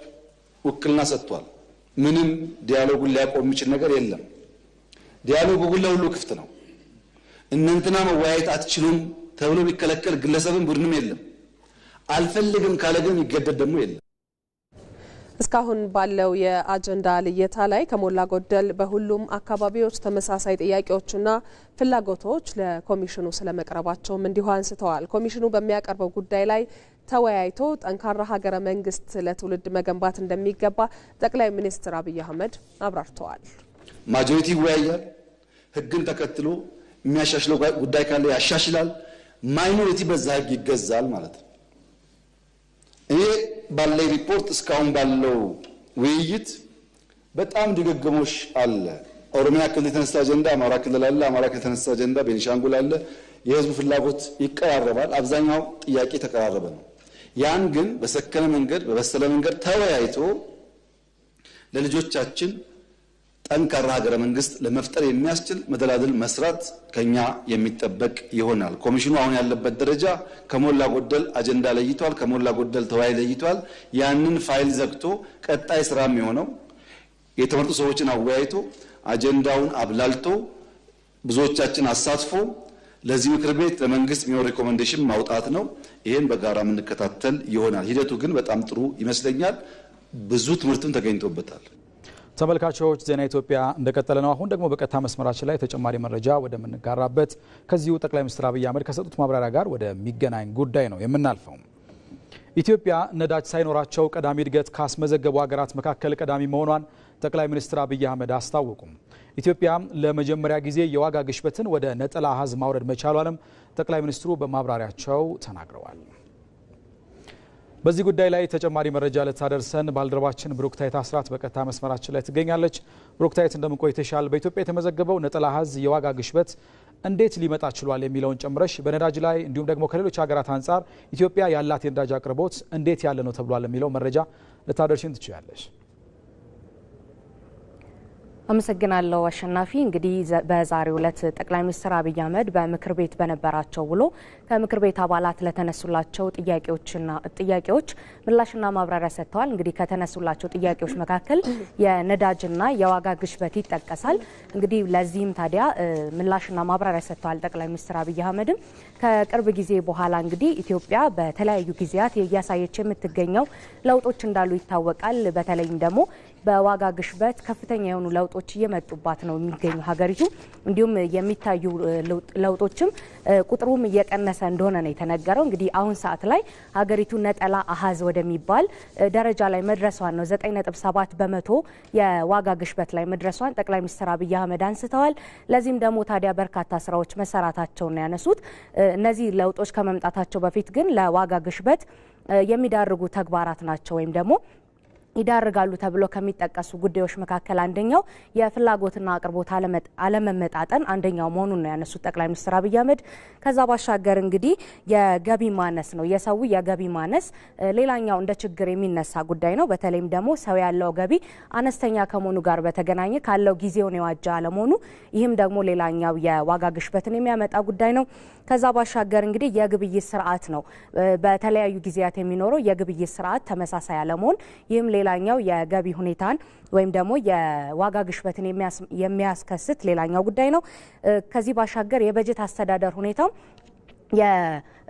ውክልና ሰጥቷል። ምንም dialogue ኡን ሊያቆም የሚችል ነገር የለም። Dialogue ኡ ግን ለሁሉ ክፍት ነው። እነንትና መወያየት አትችሉም ተብሎ ቢከለከል ግለሰብም ቡድንም የለም። አልፈልግም ካለ ግን ይገደድ ደግሞ የለም። እስካሁን ባለው የአጀንዳ ልየታ ላይ ከሞላ ጎደል በሁሉም አካባቢዎች ተመሳሳይ ጥያቄዎችና ፍላጎቶች ለኮሚሽኑ ስለመቅረባቸውም እንዲሁ አንስተዋል። ኮሚሽኑ በሚያቀርበው ጉዳይ ላይ ተወያይቶ ጠንካራ ሀገረ መንግስት ለትውልድ መገንባት እንደሚገባ ጠቅላይ ሚኒስትር አብይ አህመድ አብራርተዋል። Majority ይወያያል። ህግን ተከትሎ የሚያሻሽለው ጉዳይ ካለ ያሻሽላል። Minority በዛ ህግ ይገዛል ማለት ነው። እኔ ባለኝ ሪፖርት እስካሁን ባለው ውይይት በጣም ድግግሞሽ አለ። ኦሮሚያ ክልል የተነሳ አጀንዳ አማራ ክልል አለ፣ አማራ ክልል የተነሳ አጀንዳ ቤኒሻንጉል አለ። የህዝቡ ፍላጎት ይቀራረባል። አብዛኛው ጥያቄ ተቀራረበ ነው። ያን ግን በሰከነ መንገድ በበሰለ መንገድ ተወያይቶ ለልጆቻችን ጠንካራ ሀገረ መንግስት ለመፍጠር የሚያስችል መደላድል መስራት ከኛ የሚጠበቅ ይሆናል። ኮሚሽኑ አሁን ያለበት ደረጃ ከሞላ ጎደል አጀንዳ ለይቷል፣ ከሞላ ጎደል ተወያይ ለይቷል። ያንን ፋይል ዘግቶ ቀጣይ ስራ የሚሆነው የተመረጡ ሰዎችን አወያይቶ አጀንዳውን አብላልቶ ብዙዎቻችን አሳትፎ ለዚህ ምክር ቤት ለመንግስት የሚሆን recommendation ማውጣት ነው። ይሄን በጋራ የምንከታተል ይሆናል። ሂደቱ ግን በጣም ጥሩ ይመስለኛል። ብዙ ትምህርትም ተገኝቶበታል። ተመልካቾች ዜና ኢትዮጵያ እንደቀጠለ ነው። አሁን ደግሞ በቀጥታ መስመራችን ላይ ተጨማሪ መረጃ ወደምንጋራበት ከዚሁ ጠቅላይ ሚኒስትር አብይ አህመድ ከሰጡት ማብራሪያ ጋር ወደሚገናኝ ጉዳይ ነው የምናልፈው። ኢትዮጵያ ነዳጅ ሳይኖራቸው ቀዳሚ እድገት ካስመዘገቡ ሀገራት መካከል ቀዳሚ መሆኗን ጠቅላይ ሚኒስትር አብይ አህመድ አስታወቁ። ኢትዮጵያ ለመጀመሪያ ጊዜ የዋጋ ግሽበትን ወደ ነጠላ አሃዝ ማውረድ መቻሏንም ጠቅላይ ሚኒስትሩ በማብራሪያቸው ተናግረዋል። በዚህ ጉዳይ ላይ ተጨማሪ መረጃ ልታደርሰን ባልደረባችን ብሩክታይት አስራት በቀጥታ መስመራችን ላይ ትገኛለች። ብሩክታይት እንደምን ቆይተሻል? በኢትዮጵያ የተመዘገበው ነጠላ አሃዝ የዋጋ ግሽበት እንዴት ሊመጣ ችሏል የሚለውን ጨምረሽ በነዳጅ ላይ እንዲሁም ደግሞ ከሌሎች ሀገራት አንጻር ኢትዮጵያ ያላት የነዳጅ አቅርቦት እንዴት ያለ ነው ተብሏል የሚለው መረጃ ልታደርሽን ትችያለሽ። አመሰግናለሁ አሸናፊ። እንግዲህ በዛሬው ዕለት ጠቅላይ ሚኒስትር አብይ አህመድ በምክር ቤት በነበራቸው ውሎ ከምክር ቤት አባላት ለተነሱላቸው ጥያቄዎች ምላሽና ማብራሪያ ሰጥተዋል። እንግዲህ ከተነሱላቸው ጥያቄዎች መካከል የነዳጅና የዋጋ ግሽበት ይጠቀሳል። እንግዲህ ለዚህም ታዲያ ምላሽና ማብራሪያ ሰጥተዋል ጠቅላይ ሚኒስትር አብይ አህመድም። ከቅርብ ጊዜ በኋላ እንግዲህ ኢትዮጵያ በተለያዩ ጊዜያት እያሳየች የምትገኘው ለውጦች እንዳሉ ይታወቃል። በተለይም ደግሞ በዋጋ ግሽበት ከፍተኛ የሆኑ ለውጦች እየመጡባት ነው የሚገኙ ሀገሪቱ። እንዲሁም የሚታዩ ለውጦችም ቁጥሩም እየቀነሰ እንደሆነ ነው የተነገረው። እንግዲህ አሁን ሰዓት ላይ ሀገሪቱ ነጠላ አሃዝ ወደሚባል ደረጃ ላይ መድረሷን ነው 9.7% የዋጋ ግሽበት ላይ መድረሷን ጠቅላይ ሚኒስትር አብይ አህመድ አንስተዋል። ለዚህም ደግሞ ታዲያ በርካታ ስራዎች መሰራታቸውን ነው ያነሱት። እነዚህ ለውጦች ከመምጣታቸው በፊት ግን ለዋጋ ግሽበት የሚዳርጉ ተግባራት ናቸው ወይም ደግሞ ይዳርጋሉ ተብሎ ከሚጠቀሱ ጉዳዮች መካከል አንደኛው የፍላጎትና አቅርቦት አለመመጣጠን አንደኛው መሆኑን ነው ያነሱት ጠቅላይ ሚኒስትር አብይ አህመድ። ከዛ ባሻገር እንግዲህ የገቢ ማነስ ነው፣ የሰው የገቢ ማነስ ሌላኛው እንደ ችግር የሚነሳ ጉዳይ ነው። በተለይም ደግሞ ሰው ያለው ገቢ አነስተኛ ከመሆኑ ጋር በተገናኘ ካለው ጊዜውን የዋጃ አለመሆኑ፣ ይህም ደግሞ ሌላኛው የዋጋ ግሽበትን የሚያመጣ ጉዳይ ነው። ከዛ ባሻገር እንግዲህ የግብይት ስርዓት ነው፣ በተለያዩ ጊዜያት የሚኖረው የግብይት ስርዓት ተመሳሳይ አለመሆን፣ ይህም ሌላኛው የገቢ ሁኔታን ወይም ደግሞ የዋጋ ግሽበትን የሚያስከስት ሌላኛው ጉዳይ ነው። ከዚህ ባሻገር የበጀት አስተዳደር ሁኔታው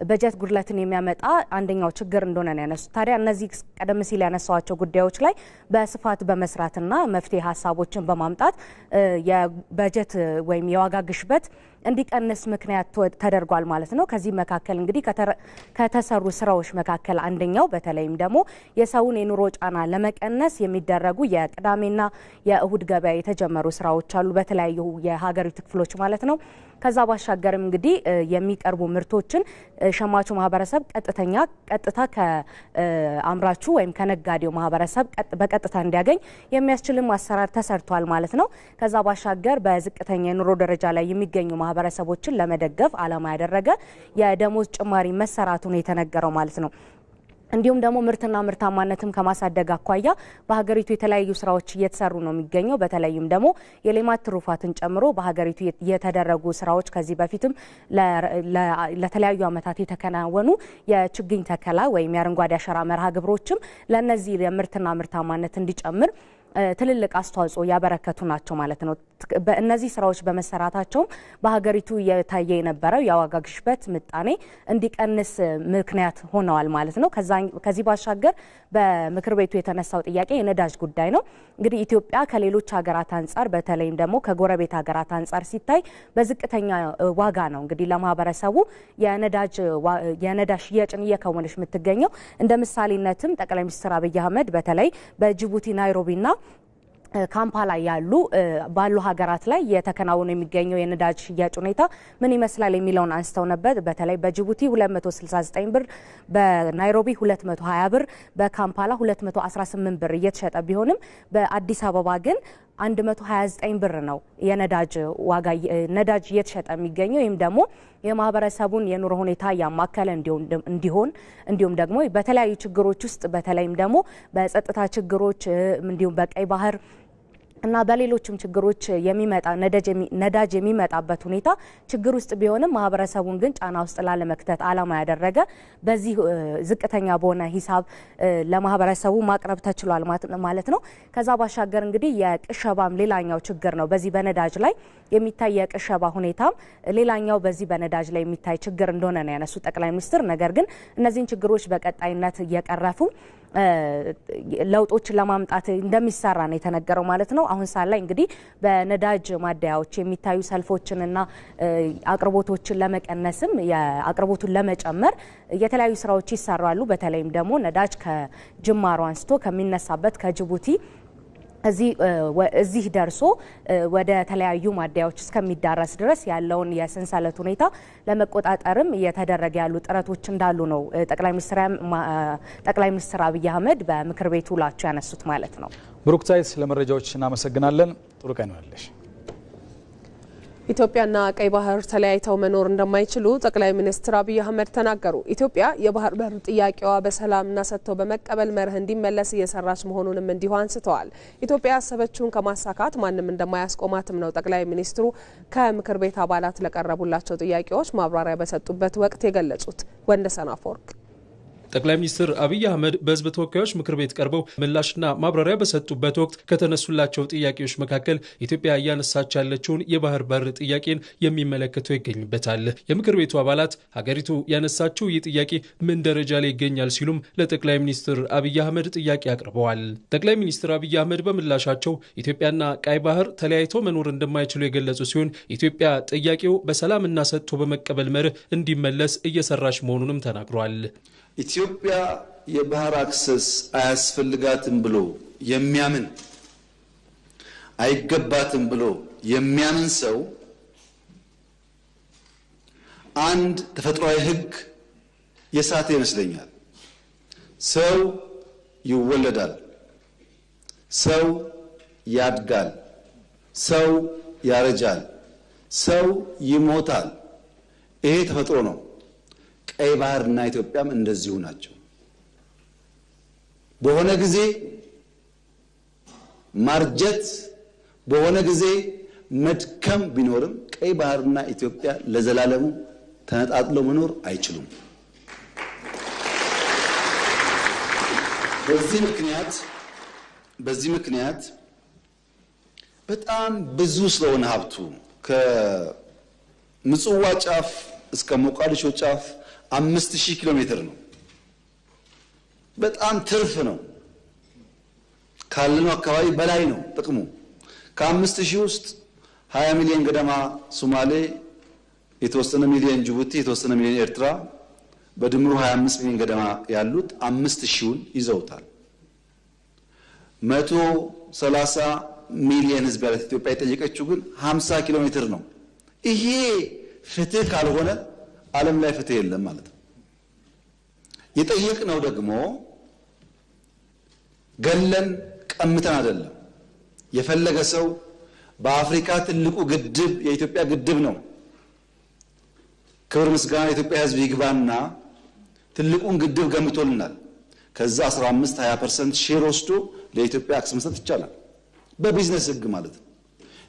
በጀት ጉድለትን የሚያመጣ አንደኛው ችግር እንደሆነ ነው ያነሱት። ታዲያ እነዚህ ቀደም ሲል ያነሷቸው ጉዳዮች ላይ በስፋት በመስራትና መፍትሄ ሀሳቦችን በማምጣት የበጀት ወይም የዋጋ ግሽበት እንዲቀንስ ምክንያት ተደርጓል ማለት ነው። ከዚህ መካከል እንግዲህ ከተሰሩ ስራዎች መካከል አንደኛው በተለይም ደግሞ የሰውን የኑሮ ጫና ለመቀነስ የሚደረጉ የቅዳሜና የእሁድ ገበያ የተጀመሩ ስራዎች አሉ በተለያዩ የሀገሪቱ ክፍሎች ማለት ነው። ከዛ ባሻገርም እንግዲህ የሚቀርቡ ምርቶችን ሸማቹ ማህበረሰብ ቀጥታ ከአምራቹ ወይም ከነጋዴው ማህበረሰብ በቀጥታ እንዲያገኝ የሚያስችልም አሰራር ተሰርቷል ማለት ነው። ከዛ ባሻገር በዝቅተኛ የኑሮ ደረጃ ላይ የሚገኙ ማህበረሰቦችን ለመደገፍ ዓላማ ያደረገ የደሞዝ ጭማሪ መሰራቱን የተነገረው ማለት ነው። እንዲሁም ደግሞ ምርትና ምርታማነትም ከማሳደግ አኳያ በሀገሪቱ የተለያዩ ስራዎች እየተሰሩ ነው የሚገኘው። በተለይም ደግሞ የሌማት ትሩፋትን ጨምሮ በሀገሪቱ የተደረጉ ስራዎች ከዚህ በፊትም ለተለያዩ ዓመታት የተከናወኑ የችግኝ ተከላ ወይም የአረንጓዴ አሻራ መርሃ ግብሮችም ለነዚህ የምርትና ምርታማነት እንዲጨምር ትልልቅ አስተዋጽኦ ያበረከቱ ናቸው ማለት ነው። በእነዚህ ስራዎች በመሰራታቸውም በሀገሪቱ የታየ የነበረው የዋጋ ግሽበት ምጣኔ እንዲቀንስ ምክንያት ሆነዋል ማለት ነው። ከዚህ ባሻገር በምክር ቤቱ የተነሳው ጥያቄ የነዳጅ ጉዳይ ነው። እንግዲህ ኢትዮጵያ ከሌሎች ሀገራት አንጻር በተለይም ደግሞ ከጎረቤት ሀገራት አንጻር ሲታይ በዝቅተኛ ዋጋ ነው እንግዲህ ለማህበረሰቡ የነዳጅ ሽያጭን እየከወነች የምትገኘው። እንደ ምሳሌነትም ጠቅላይ ሚኒስትር አብይ አህመድ በተለይ በጅቡቲ ናይሮቢና ካምፓላ ያሉ ባሉ ሀገራት ላይ የተከናወኑ የሚገኘው የነዳጅ ሽያጭ ሁኔታ ምን ይመስላል የሚለውን አንስተው ነበር። በተለይ በጅቡቲ 269 ብር፣ በናይሮቢ 220 ብር፣ በካምፓላ 218 ብር እየተሸጠ ቢሆንም በአዲስ አበባ ግን 129 ብር ነው የነዳጅ ዋጋ ነዳጅ እየተሸጠ የሚገኘው። ይህም ደግሞ የማህበረሰቡን የኑሮ ሁኔታ ያማከለ እንዲሆን እንዲሁም ደግሞ በተለያዩ ችግሮች ውስጥ በተለይም ደግሞ በጸጥታ ችግሮች እንዲሁም በቀይ ባህር እና በሌሎችም ችግሮች የሚመጣ ነዳጅ የሚመጣበት ሁኔታ ችግር ውስጥ ቢሆንም ማህበረሰቡን ግን ጫና ውስጥ ላለመክተት ዓላማ ያደረገ በዚህ ዝቅተኛ በሆነ ሂሳብ ለማህበረሰቡ ማቅረብ ተችሏል ማለት ነው። ከዛ ባሻገር እንግዲህ የቅሸባም ሌላኛው ችግር ነው። በዚህ በነዳጅ ላይ የሚታይ የቅሸባ ሁኔታም ሌላኛው በዚህ በነዳጅ ላይ የሚታይ ችግር እንደሆነ ነው ያነሱ ጠቅላይ ሚኒስትር። ነገር ግን እነዚህን ችግሮች በቀጣይነት እየቀረፉ ለውጦችን ለማምጣት እንደሚሰራ ነው የተነገረው ማለት ነው። አሁን ሰዓት ላይ እንግዲህ በነዳጅ ማደያዎች የሚታዩ ሰልፎችንና አቅርቦቶችን ለመቀነስም የአቅርቦቱን ለመጨመር የተለያዩ ስራዎች ይሰራሉ። በተለይም ደግሞ ነዳጅ ከጅማሮ አንስቶ ከሚነሳበት ከጅቡቲ እዚህ ደርሶ ወደ ተለያዩ ማደያዎች እስከሚዳረስ ድረስ ያለውን የሰንሰለት ሁኔታ ለመቆጣጠርም እየተደረገ ያሉ ጥረቶች እንዳሉ ነው ጠቅላይ ሚኒስትር አብይ አህመድ በምክር ቤቱ ላቸው ያነሱት ማለት ነው። ብሩክታይት ለመረጃዎች እናመሰግናለን። ጥሩ ቀን ይሁንልሽ። ኢትዮጵያና ቀይ ባህር ተለያይተው መኖር እንደማይችሉ ጠቅላይ ሚኒስትር አብይ አህመድ ተናገሩ። ኢትዮጵያ የባህር በር ጥያቄዋ በሰላምና ሰጥቶ በመቀበል መርህ እንዲመለስ እየሰራች መሆኑንም እንዲሁ አንስተዋል። ኢትዮጵያ ያሰበችውን ከማሳካት ማንም እንደማያስቆማትም ነው ጠቅላይ ሚኒስትሩ ከምክር ቤት አባላት ለቀረቡላቸው ጥያቄዎች ማብራሪያ በሰጡበት ወቅት የገለጹት። ወንደሰን አፈወርቅ ጠቅላይ ሚኒስትር አብይ አህመድ በሕዝብ ተወካዮች ምክር ቤት ቀርበው ምላሽና ማብራሪያ በሰጡበት ወቅት ከተነሱላቸው ጥያቄዎች መካከል ኢትዮጵያ እያነሳች ያለችውን የባህር በር ጥያቄን የሚመለከተው ይገኝበታል። የምክር ቤቱ አባላት ሀገሪቱ ያነሳችው ይህ ጥያቄ ምን ደረጃ ላይ ይገኛል ሲሉም ለጠቅላይ ሚኒስትር አብይ አህመድ ጥያቄ አቅርበዋል። ጠቅላይ ሚኒስትር አብይ አህመድ በምላሻቸው ኢትዮጵያና ቀይ ባህር ተለያይቶ መኖር እንደማይችሉ የገለጹ ሲሆን ኢትዮጵያ ጥያቄው በሰላምና ሰጥቶ በመቀበል መርህ እንዲመለስ እየሰራች መሆኑንም ተናግሯል። ኢትዮጵያ የባህር access አያስፈልጋትም ብሎ የሚያምን አይገባትም ብሎ የሚያምን ሰው አንድ ተፈጥሯዊ ሕግ የሳተ ይመስለኛል። ሰው ይወለዳል፣ ሰው ያድጋል፣ ሰው ያረጃል፣ ሰው ይሞታል። ይሄ ተፈጥሮ ነው። ቀይ ባህርና ኢትዮጵያም እንደዚሁ ናቸው። በሆነ ጊዜ ማርጀት፣ በሆነ ጊዜ መድከም ቢኖርም ቀይ ባህርና ኢትዮጵያ ለዘላለሙ ተነጣጥለው መኖር አይችሉም። በዚህ ምክንያት በጣም ብዙ ስለሆነ ሀብቱ ከምጽዋ ጫፍ እስከ ሞቃዲሾ ጫፍ 5000 ኪሎ ሜትር ነው። በጣም ትርፍ ነው። ካለነው አካባቢ በላይ ነው ጥቅሙ። ከ5000 ውስጥ 20 ሚሊዮን ገደማ ሶማሌ፣ የተወሰነ ሚሊዮን ጅቡቲ፣ የተወሰነ ሚሊዮን ኤርትራ፣ በድምሩ 25 ሚሊዮን ገደማ ያሉት 5000ውን ይዘውታል። 130 ሚሊዮን ህዝብ ያላት ኢትዮጵያ የጠየቀችው ግን 50 ኪሎ ሜትር ነው። ይሄ ፍትህ ካልሆነ ዓለም ላይ ፍትህ የለም ማለት ነው። የጠየቅነው ደግሞ ገለን ቀምተን አይደለም። የፈለገ ሰው በአፍሪካ ትልቁ ግድብ የኢትዮጵያ ግድብ ነው። ክብር ምስጋና የኢትዮጵያ ህዝብ ይግባና ትልቁን ግድብ ገምቶልናል። ከዛ 15 20% share ወስዶ ለኢትዮጵያ access መስጠት ይቻላል፣ በቢዝነስ ህግ ማለት ነው።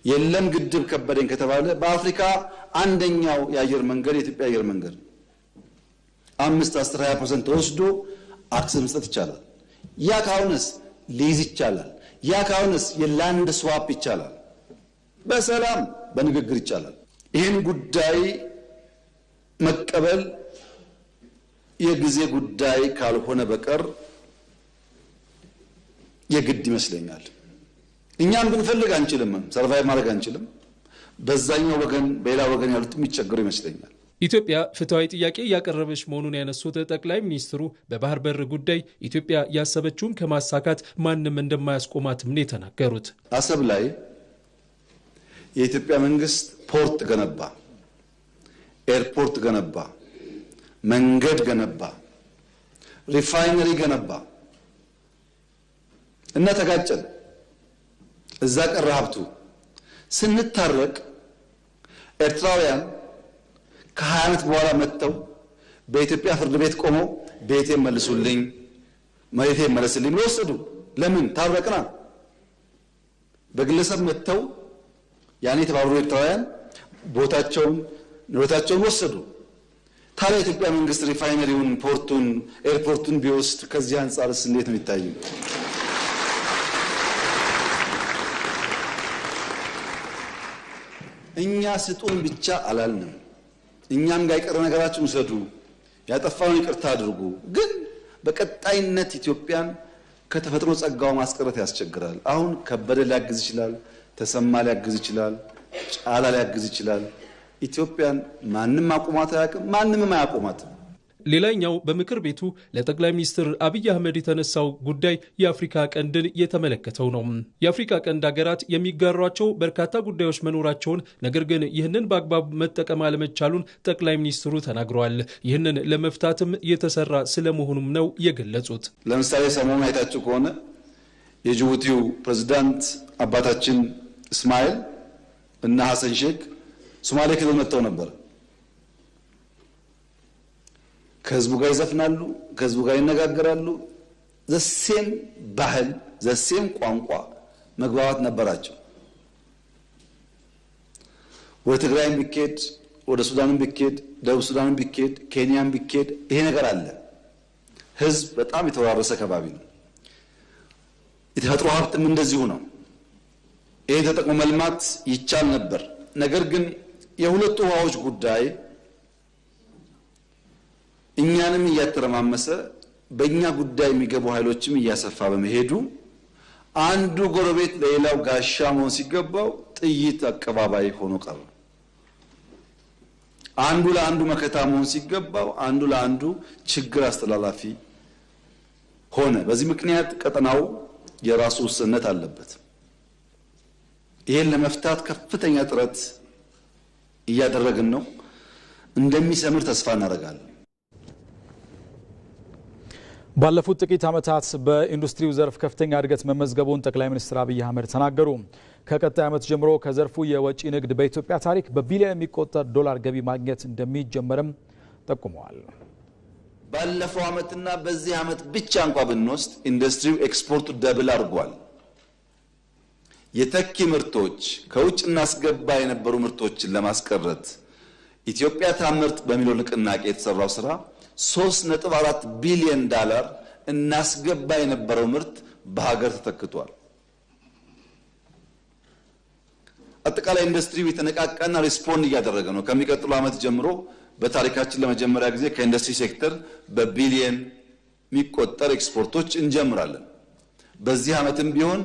የለም ግድብ ከበደኝ ከተባለ በአፍሪካ አንደኛው የአየር መንገድ የኢትዮጵያ አየር መንገድ 5 10 20% ወስዶ access መስጠት ይቻላል። ያ ካሁንስ ሊይዝ ይቻላል። ያ ካሁንስ የ land swap ይቻላል። በሰላም በንግግር ይቻላል። ይህን ጉዳይ መቀበል የጊዜ ጉዳይ ካልሆነ በቀር የግድ ይመስለኛል። እኛም ብንፈልግ አንችልም፣ survive ማድረግ አንችልም። በዛኛው ወገን በሌላ ወገን ያሉት የሚቸገሩ ይመስለኛል። ኢትዮጵያ ፍትሐዊ ጥያቄ ያቀረበች መሆኑን ያነሱት ጠቅላይ ሚኒስትሩ በባህር በር ጉዳይ ኢትዮጵያ ያሰበችውን ከማሳካት ማንም እንደማያስቆማትም ነው የተናገሩት። አሰብ ላይ የኢትዮጵያ መንግስት port ገነባ፣ ኤርፖርት ገነባ፣ መንገድ ገነባ፣ refinery ገነባ እና ተጋጨን። እዛ ቀረ ሀብቱ። ስንታረቅ ኤርትራውያን ከ20 ዓመት በኋላ መጥተው በኢትዮጵያ ፍርድ ቤት ቆመው ቤቴን መልሱልኝ፣ መሬቴን መለስልኝ ብለው ወሰዱ። ለምን ታረቅና? በግለሰብ መጥተው ያኔ የተባበሩ ኤርትራውያን ቦታቸውን ንብረታቸውን ወሰዱ። ታዲያ የኢትዮጵያ መንግስት refinery ውን፣ port ኡን፣ ኤርፖርቱን ቢወስድ ከዚህ አንጻርስ እንዴት ነው የሚታየው? እኛ ስጡን ብቻ አላልንም። እኛም ጋር የቀረ ነገራችን ውሰዱ፣ ያጠፋውን ይቅርታ አድርጉ። ግን በቀጣይነት ኢትዮጵያን ከተፈጥሮ ጸጋው ማስቀረት ያስቸግራል። አሁን ከበደ ሊያግዝ ይችላል፣ ተሰማ ሊያግዝ ይችላል፣ ጫላ ሊያግዝ ይችላል። ኢትዮጵያን ማንም አቁማት አያውቅም፣ ማንምም አያቆማትም። ሌላኛው በምክር ቤቱ ለጠቅላይ ሚኒስትር አብይ አህመድ የተነሳው ጉዳይ የአፍሪካ ቀንድን የተመለከተው ነው። የአፍሪካ ቀንድ ሀገራት የሚጋሯቸው በርካታ ጉዳዮች መኖራቸውን፣ ነገር ግን ይህንን በአግባቡ መጠቀም አለመቻሉን ጠቅላይ ሚኒስትሩ ተናግረዋል። ይህንን ለመፍታትም የተሰራ ስለመሆኑም ነው የገለጹት። ለምሳሌ ሰሞኑን አይታችሁ ከሆነ የጅቡቲው ፕሬዝዳንት አባታችን እስማኤል እና ሐሰን ሼክ ሶማሌ ክልል መጥተው ነበር። ከህዝቡ ጋር ይዘፍናሉ፣ ከህዝቡ ጋር ይነጋገራሉ። the same ባህል the same ቋንቋ መግባባት ነበራቸው። ወደ ትግራይም ቢኬድ፣ ወደ ሱዳንም ቢኬድ፣ ደቡብ ሱዳንም ቢኬድ፣ ኬንያም ቢኬድ ይሄ ነገር አለ። ህዝብ በጣም የተወራረሰ ከባቢ ነው። የተፈጥሮ ሀብትም እንደዚሁ ነው። ይሄ ተጠቅሞ መልማት ይቻል ነበር። ነገር ግን የሁለቱ ውሃዎች ጉዳይ እኛንም እያተረማመሰ በእኛ ጉዳይ የሚገቡ ኃይሎችም እያሰፋ በመሄዱ አንዱ ጎረቤት ለሌላው ጋሻ መሆን ሲገባው ጥይት አቀባባይ ሆኖ ቀረ። አንዱ ለአንዱ መከታ መሆን ሲገባው አንዱ ለአንዱ ችግር አስተላላፊ ሆነ። በዚህ ምክንያት ቀጠናው የራሱ ውስንነት አለበት። ይሄን ለመፍታት ከፍተኛ ጥረት እያደረግን ነው። እንደሚሰምር ተስፋ እናደርጋለን። ባለፉት ጥቂት ዓመታት በኢንዱስትሪው ዘርፍ ከፍተኛ እድገት መመዝገቡን ጠቅላይ ሚኒስትር አብይ አህመድ ተናገሩ። ከቀጣይ ዓመት ጀምሮ ከዘርፉ የወጪ ንግድ በኢትዮጵያ ታሪክ በቢሊዮን የሚቆጠር ዶላር ገቢ ማግኘት እንደሚጀመርም ጠቁመዋል። ባለፈው ዓመትና በዚህ ዓመት ብቻ እንኳ ብንወስድ ኢንዱስትሪው ኤክስፖርቱ double አድርጓል። የተኪ ምርቶች ከውጭ እናስገባ የነበሩ ምርቶችን ለማስቀረት ኢትዮጵያ ታምርት በሚለው ንቅናቄ የተሰራው ስራ 3.4 ቢሊዮን ዶላር እናስገባ የነበረው ምርት በሀገር ተተክቷል። አጠቃላይ ኢንዱስትሪው የተነቃቃና respond እያደረገ ነው። ከሚቀጥለው ዓመት ጀምሮ በታሪካችን ለመጀመሪያ ጊዜ ከኢንዱስትሪ ሴክተር በቢሊየን የሚቆጠር ኤክስፖርቶች እንጀምራለን። በዚህ ዓመትም ቢሆን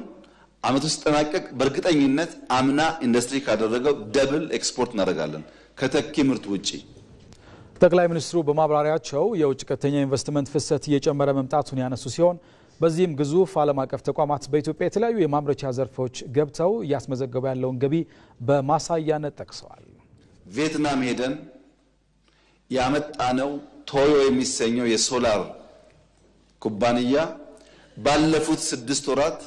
ዓመቱ ሲጠናቀቅ በእርግጠኝነት አምና ኢንዱስትሪ ካደረገው double export እናደርጋለን ከተኪ ምርት ውጪ። ጠቅላይ ሚኒስትሩ በማብራሪያቸው የውጭ ቀጥተኛ ኢንቨስትመንት ፍሰት እየጨመረ መምጣቱን ያነሱ ሲሆን በዚህም ግዙፍ ዓለም አቀፍ ተቋማት በኢትዮጵያ የተለያዩ የማምረቻ ዘርፎች ገብተው እያስመዘገቡ ያለውን ገቢ በማሳያነት ጠቅሰዋል። ቪየትናም ሄደን ያመጣነው ቶዮ የሚሰኘው የሶላር ኩባንያ ባለፉት 6 ወራት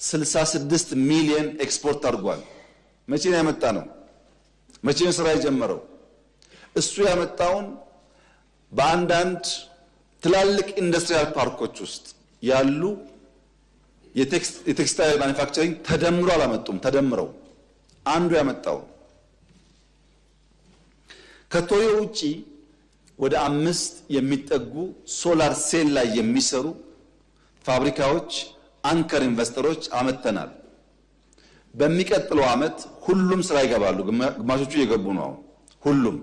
66 ሚሊዮን ኤክስፖርት አድርጓል። መቼ ነው ያመጣነው? መቼ ነው ስራ የጀመረው? እሱ ያመጣውን በአንዳንድ ትላልቅ industrial ፓርኮች ውስጥ ያሉ የ textile manufacturing ተደምሮ አላመጡም። ተደምረው አንዱ ያመጣው ከቶዮ ውጪ ወደ 5 የሚጠጉ solar cell ላይ የሚሰሩ ፋብሪካዎች anchor ኢንቨስተሮች አመተናል። በሚቀጥለው ዓመት ሁሉም ስራ ይገባሉ። ግማሾቹ እየገቡ ነው። ሁሉም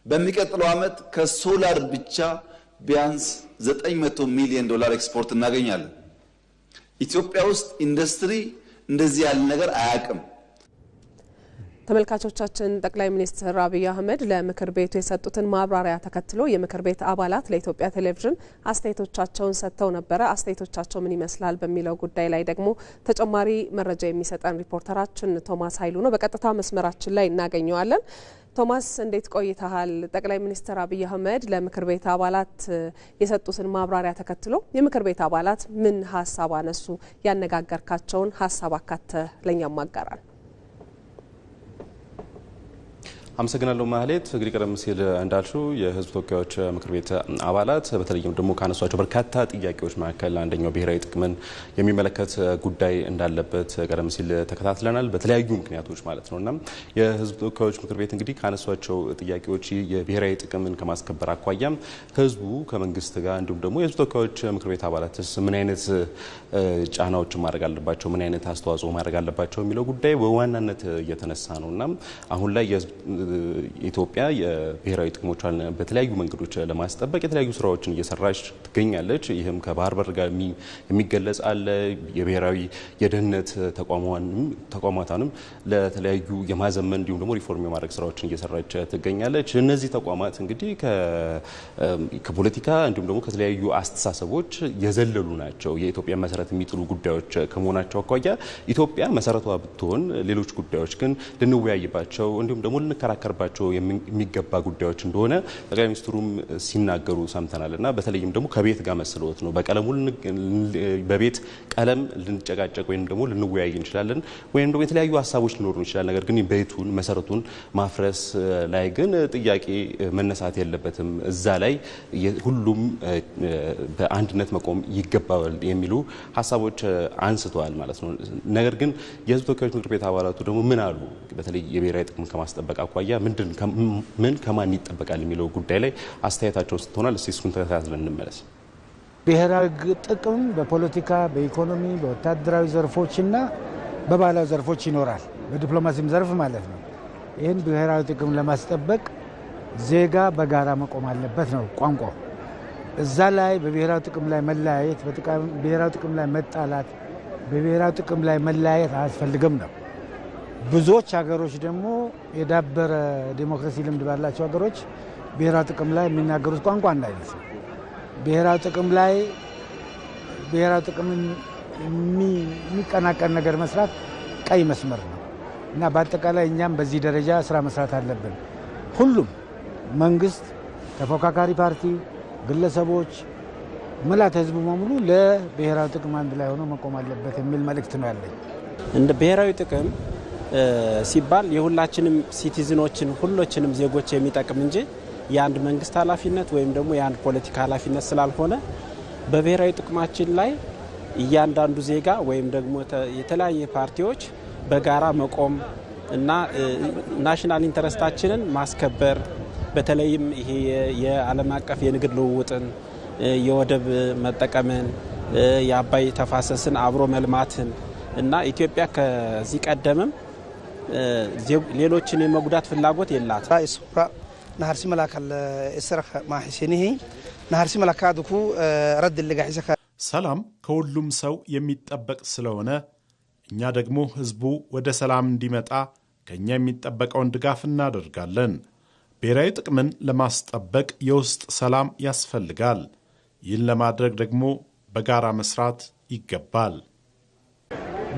በሚቀጥለው ዓመት ከሶላር ብቻ ቢያንስ 900 ሚሊዮን ዶላር ኤክስፖርት እናገኛለን። ኢትዮጵያ ውስጥ ኢንዱስትሪ እንደዚህ ያለ ነገር አያውቅም። ተመልካቾቻችን፣ ጠቅላይ ሚኒስትር አብይ አህመድ ለምክር ቤቱ የሰጡትን ማብራሪያ ተከትሎ የምክር ቤት አባላት ለኢትዮጵያ ቴሌቪዥን አስተያየቶቻቸውን ሰጥተው ነበረ። አስተያየቶቻቸው ምን ይመስላል በሚለው ጉዳይ ላይ ደግሞ ተጨማሪ መረጃ የሚሰጠን ሪፖርተራችን ቶማስ ኃይሉ ነው። በቀጥታ መስመራችን ላይ እናገኘዋለን። ቶማስ፣ እንዴት ቆይተሃል? ጠቅላይ ሚኒስትር አብይ አህመድ ለምክር ቤት አባላት የሰጡትን ማብራሪያ ተከትሎ የምክር ቤት አባላት ምን ሀሳብ አነሱ? ያነጋገርካቸውን ሀሳብ አካተ ለእኛም አጋራል። አመሰግናለሁ ማህሌት። እንግዲህ ቀደም ሲል እንዳልሽው የሕዝብ ተወካዮች ምክር ቤት አባላት በተለይም ደግሞ ካነሷቸው በርካታ ጥያቄዎች መካከል አንደኛው ብሔራዊ ጥቅምን የሚመለከት ጉዳይ እንዳለበት ቀደም ሲል ተከታትለናል። በተለያዩ ምክንያቶች ማለት ነውና የሕዝብ ተወካዮች ምክር ቤት እንግዲህ ካነሷቸው ጥያቄዎች የብሔራዊ ጥቅምን ከማስከበር አኳያም ሕዝቡ ከመንግስት ጋር እንዲሁም ደግሞ የሕዝብ ተወካዮች ምክር ቤት አባላትስ ምን አይነት ጫናዎችን ማድረግ አለባቸው፣ ምን አይነት አስተዋጽኦ ማድረግ አለባቸው የሚለው ጉዳይ በዋናነት እየተነሳ ነውና አሁን ላይ ኢትዮጵያ የብሔራዊ ጥቅሞቿን በተለያዩ መንገዶች ለማስጠበቅ የተለያዩ ስራዎችን እየሰራች ትገኛለች። ይህም ከባህር በር ጋር የሚገለጽ አለ። የብሔራዊ የደህንነት ተቋማቷንም ለተለያዩ የማዘመን እንዲሁም ደግሞ ሪፎርም የማድረግ ስራዎችን እየሰራች ትገኛለች። እነዚህ ተቋማት እንግዲህ ከፖለቲካ እንዲሁም ደግሞ ከተለያዩ አስተሳሰቦች የዘለሉ ናቸው። የኢትዮጵያ መሰረት የሚጥሉ ጉዳዮች ከመሆናቸው አኳያ ኢትዮጵያ መሰረቷ ብትሆን ሌሎች ጉዳዮች ግን ልንወያይባቸው እንዲሁም ደግሞ ልንከራከርባቸው የሚገባ ጉዳዮች እንደሆነ ጠቅላይ ሚኒስትሩም ሲናገሩ ሰምተናል። እና በተለይም ደግሞ ከቤት ጋር መስሎት ነው። በቀለሙ በቤት ቀለም ልንጨቃጨቅ ወይም ደግሞ ልንወያይ እንችላለን፣ ወይም ደግሞ የተለያዩ ሀሳቦች ሊኖሩ ይችላል። ነገር ግን ቤቱን መሰረቱን ማፍረስ ላይ ግን ጥያቄ መነሳት የለበትም። እዛ ላይ ሁሉም በአንድነት መቆም ይገባል የሚሉ ሀሳቦች አንስተዋል ማለት ነው። ነገር ግን የሕዝብ ተወካዮች ምክር ቤት አባላቱ ደግሞ ምን አሉ? በተለይ የብሔራዊ ጥቅም ከማስጠበቅ አኳያ ምን ከማን ይጠበቃል የሚለው ጉዳይ ላይ አስተያየታቸውን ስትሆናል። እስቲ እሱን ተከታትለን እንመለስ። ብሔራዊ ጥቅም በፖለቲካ፣ በኢኮኖሚ፣ በወታደራዊ ዘርፎችና በባህላዊ ዘርፎች ይኖራል። በዲፕሎማሲም ዘርፍ ማለት ነው። ይህን ብሔራዊ ጥቅም ለማስጠበቅ ዜጋ በጋራ መቆም አለበት ነው ቋንቋው። እዛ ላይ በብሔራዊ ጥቅም ላይ መለያየት፣ በብሔራዊ ጥቅም ላይ መጣላት፣ በብሔራዊ ጥቅም ላይ መለያየት አያስፈልግም ነው። ብዙዎች ሀገሮች ደግሞ የዳበረ ዴሞክራሲ ልምድ ባላቸው ሀገሮች ብሔራዊ ጥቅም ላይ የሚናገሩት ቋንቋ አንድ አይነት ነው። ብሔራዊ ጥቅም ላይ ብሔራዊ ጥቅምን የሚቀናቀን ነገር መስራት ቀይ መስመር ነው እና በአጠቃላይ እኛም በዚህ ደረጃ ስራ መስራት አለብን። ሁሉም መንግስት፣ ተፎካካሪ ፓርቲ፣ ግለሰቦች፣ ምልዓተ ህዝቡ በሙሉ ለብሔራዊ ጥቅም አንድ ላይ ሆኖ መቆም አለበት የሚል መልእክት ነው ያለኝ። እንደ ብሔራዊ ጥቅም ሲባል የሁላችንም citizen ኦችን ሁሎችንም ዜጎች የሚጠቅም እንጂ የአንድ መንግስት ኃላፊነት ወይም ደግሞ የአንድ ፖለቲካ ኃላፊነት ስላልሆነ በብሔራዊ ጥቅማችን ላይ እያንዳንዱ ዜጋ ወይም ደግሞ የተለያየ ፓርቲዎች በጋራ መቆም እና national interest ኣችንን ማስከበር፣ በተለይም ይሄ የዓለም አቀፍ የንግድ ልውውጥን፣ የወደብ መጠቀምን፣ የአባይ ተፋሰስን አብሮ መልማትን እና ኢትዮጵያ ከዚህ ቀደምም ሌሎችን የመጉዳት ፍላጎት የላት። نهارسي ملاك السرخ مع حسينه نهارسي ملاك دكو رد اللي جاحسك ሰላም ከሁሉም ሰው የሚጠበቅ ስለሆነ እኛ ደግሞ ህዝቡ ወደ ሰላም እንዲመጣ ከኛ የሚጠበቀውን ድጋፍ እናደርጋለን። ብሔራዊ ጥቅምን ለማስጠበቅ የውስጥ ሰላም ያስፈልጋል። ይህን ለማድረግ ደግሞ በጋራ መስራት ይገባል።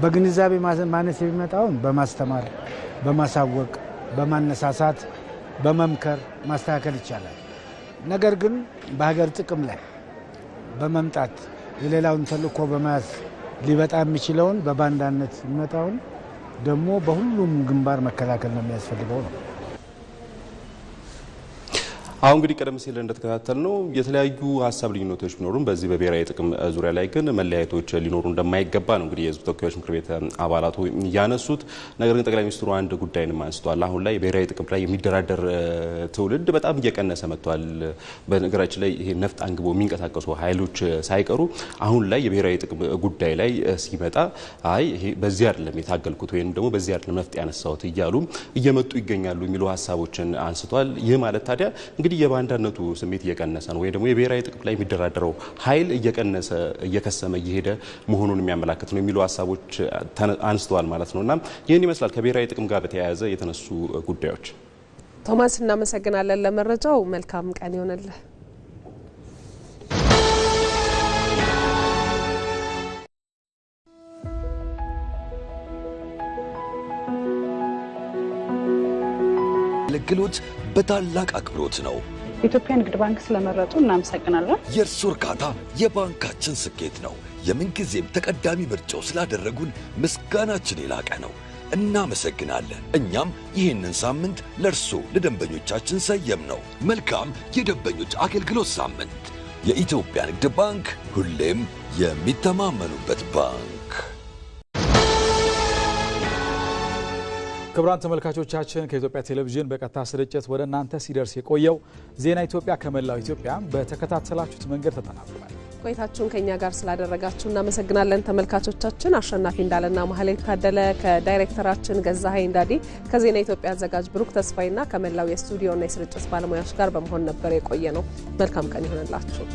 በግንዛቤ ማነስ የሚመጣውን በማስተማር፣ በማሳወቅ፣ በማነሳሳት፣ በመምከር ማስተካከል ይቻላል። ነገር ግን በሀገር ጥቅም ላይ በመምጣት የሌላውን ተልእኮ በመያዝ ሊበጣ የሚችለውን በባንዳነት የሚመጣውን ደግሞ በሁሉም ግንባር መከላከል ነው የሚያስፈልገው ነው። አሁን እንግዲህ ቀደም ሲል እንደተከታተልነው የተለያዩ ሀሳብ ልዩነቶች ቢኖሩም በዚህ በብሔራዊ ጥቅም ዙሪያ ላይ ግን መለያየቶች ሊኖሩ እንደማይገባ ነው እንግዲህ የህዝብ ተወካዮች ምክር ቤት አባላቱ ያነሱት። ነገር ግን ጠቅላይ ሚኒስትሩ አንድ ጉዳይንም አንስተዋል። አሁን ላይ ብሔራዊ ጥቅም ላይ የሚደራደር ትውልድ በጣም እየቀነሰ መጥቷል። በነገራችን ላይ ይሄ ነፍጥ አንግቦ የሚንቀሳቀሱ ኃይሎች ሳይቀሩ አሁን ላይ የብሔራዊ ጥቅም ጉዳይ ላይ ሲመጣ አይ ይሄ በዚህ አይደለም የታገልኩት ወይም ደግሞ በዚህ አይደለም ነፍጥ ያነሳሁት እያሉ እየመጡ ይገኛሉ የሚሉ ሀሳቦችን አንስተዋል። ይህ ማለት ታዲያ እንግዲህ የባንዳነቱ ስሜት እየቀነሰ ነው ወይ ደግሞ የብሔራዊ ጥቅም ላይ የሚደራደረው ኃይል እየቀነሰ እየከሰመ እየሄደ መሆኑን የሚያመላክት ነው የሚሉ ሀሳቦች አንስተዋል ማለት ነውና ይህን ይመስላል ከብሔራዊ ጥቅም ጋር በተያያዘ የተነሱ ጉዳዮች። ቶማስ፣ እናመሰግናለን ለመረጃው። መልካም ቀን ይሆንልህ። አገልግሎት በታላቅ አክብሮት ነው። የኢትዮጵያ ንግድ ባንክ ስለመረጡ እናመሰግናለን። የእርሱ እርካታ የባንካችን ስኬት ነው። የምንጊዜም ተቀዳሚ ምርጫው ስላደረጉን ምስጋናችን የላቀ ነው። እናመሰግናለን። እኛም ይህንን ሳምንት ለእርሱ ለደንበኞቻችን ሰየም ነው። መልካም የደንበኞች አገልግሎት ሳምንት። የኢትዮጵያ ንግድ ባንክ ሁሌም የሚተማመኑበት ባንክ። ክቡራን ተመልካቾቻችን፣ ከኢትዮጵያ ቴሌቪዥን በቀጥታ ስርጭት ወደ እናንተ ሲደርስ የቆየው ዜና ኢትዮጵያ ከመላው ኢትዮጵያ በተከታተላችሁት መንገድ ተጠናቋል። ቆይታችሁን ከኛ ጋር ስላደረጋችሁ እናመሰግናለን ተመልካቾቻችን። አሸናፊ እንዳለና ማህሌት ታደለ ከዳይሬክተራችን ገዛሀኝ እንዳዲ፣ ከዜና ኢትዮጵያ አዘጋጅ ብሩክ ተስፋይና ከመላው የስቱዲዮና የስርጭት ባለሙያዎች ጋር በመሆን ነበር የቆየ ነው። መልካም ቀን ይሆንላችሁ።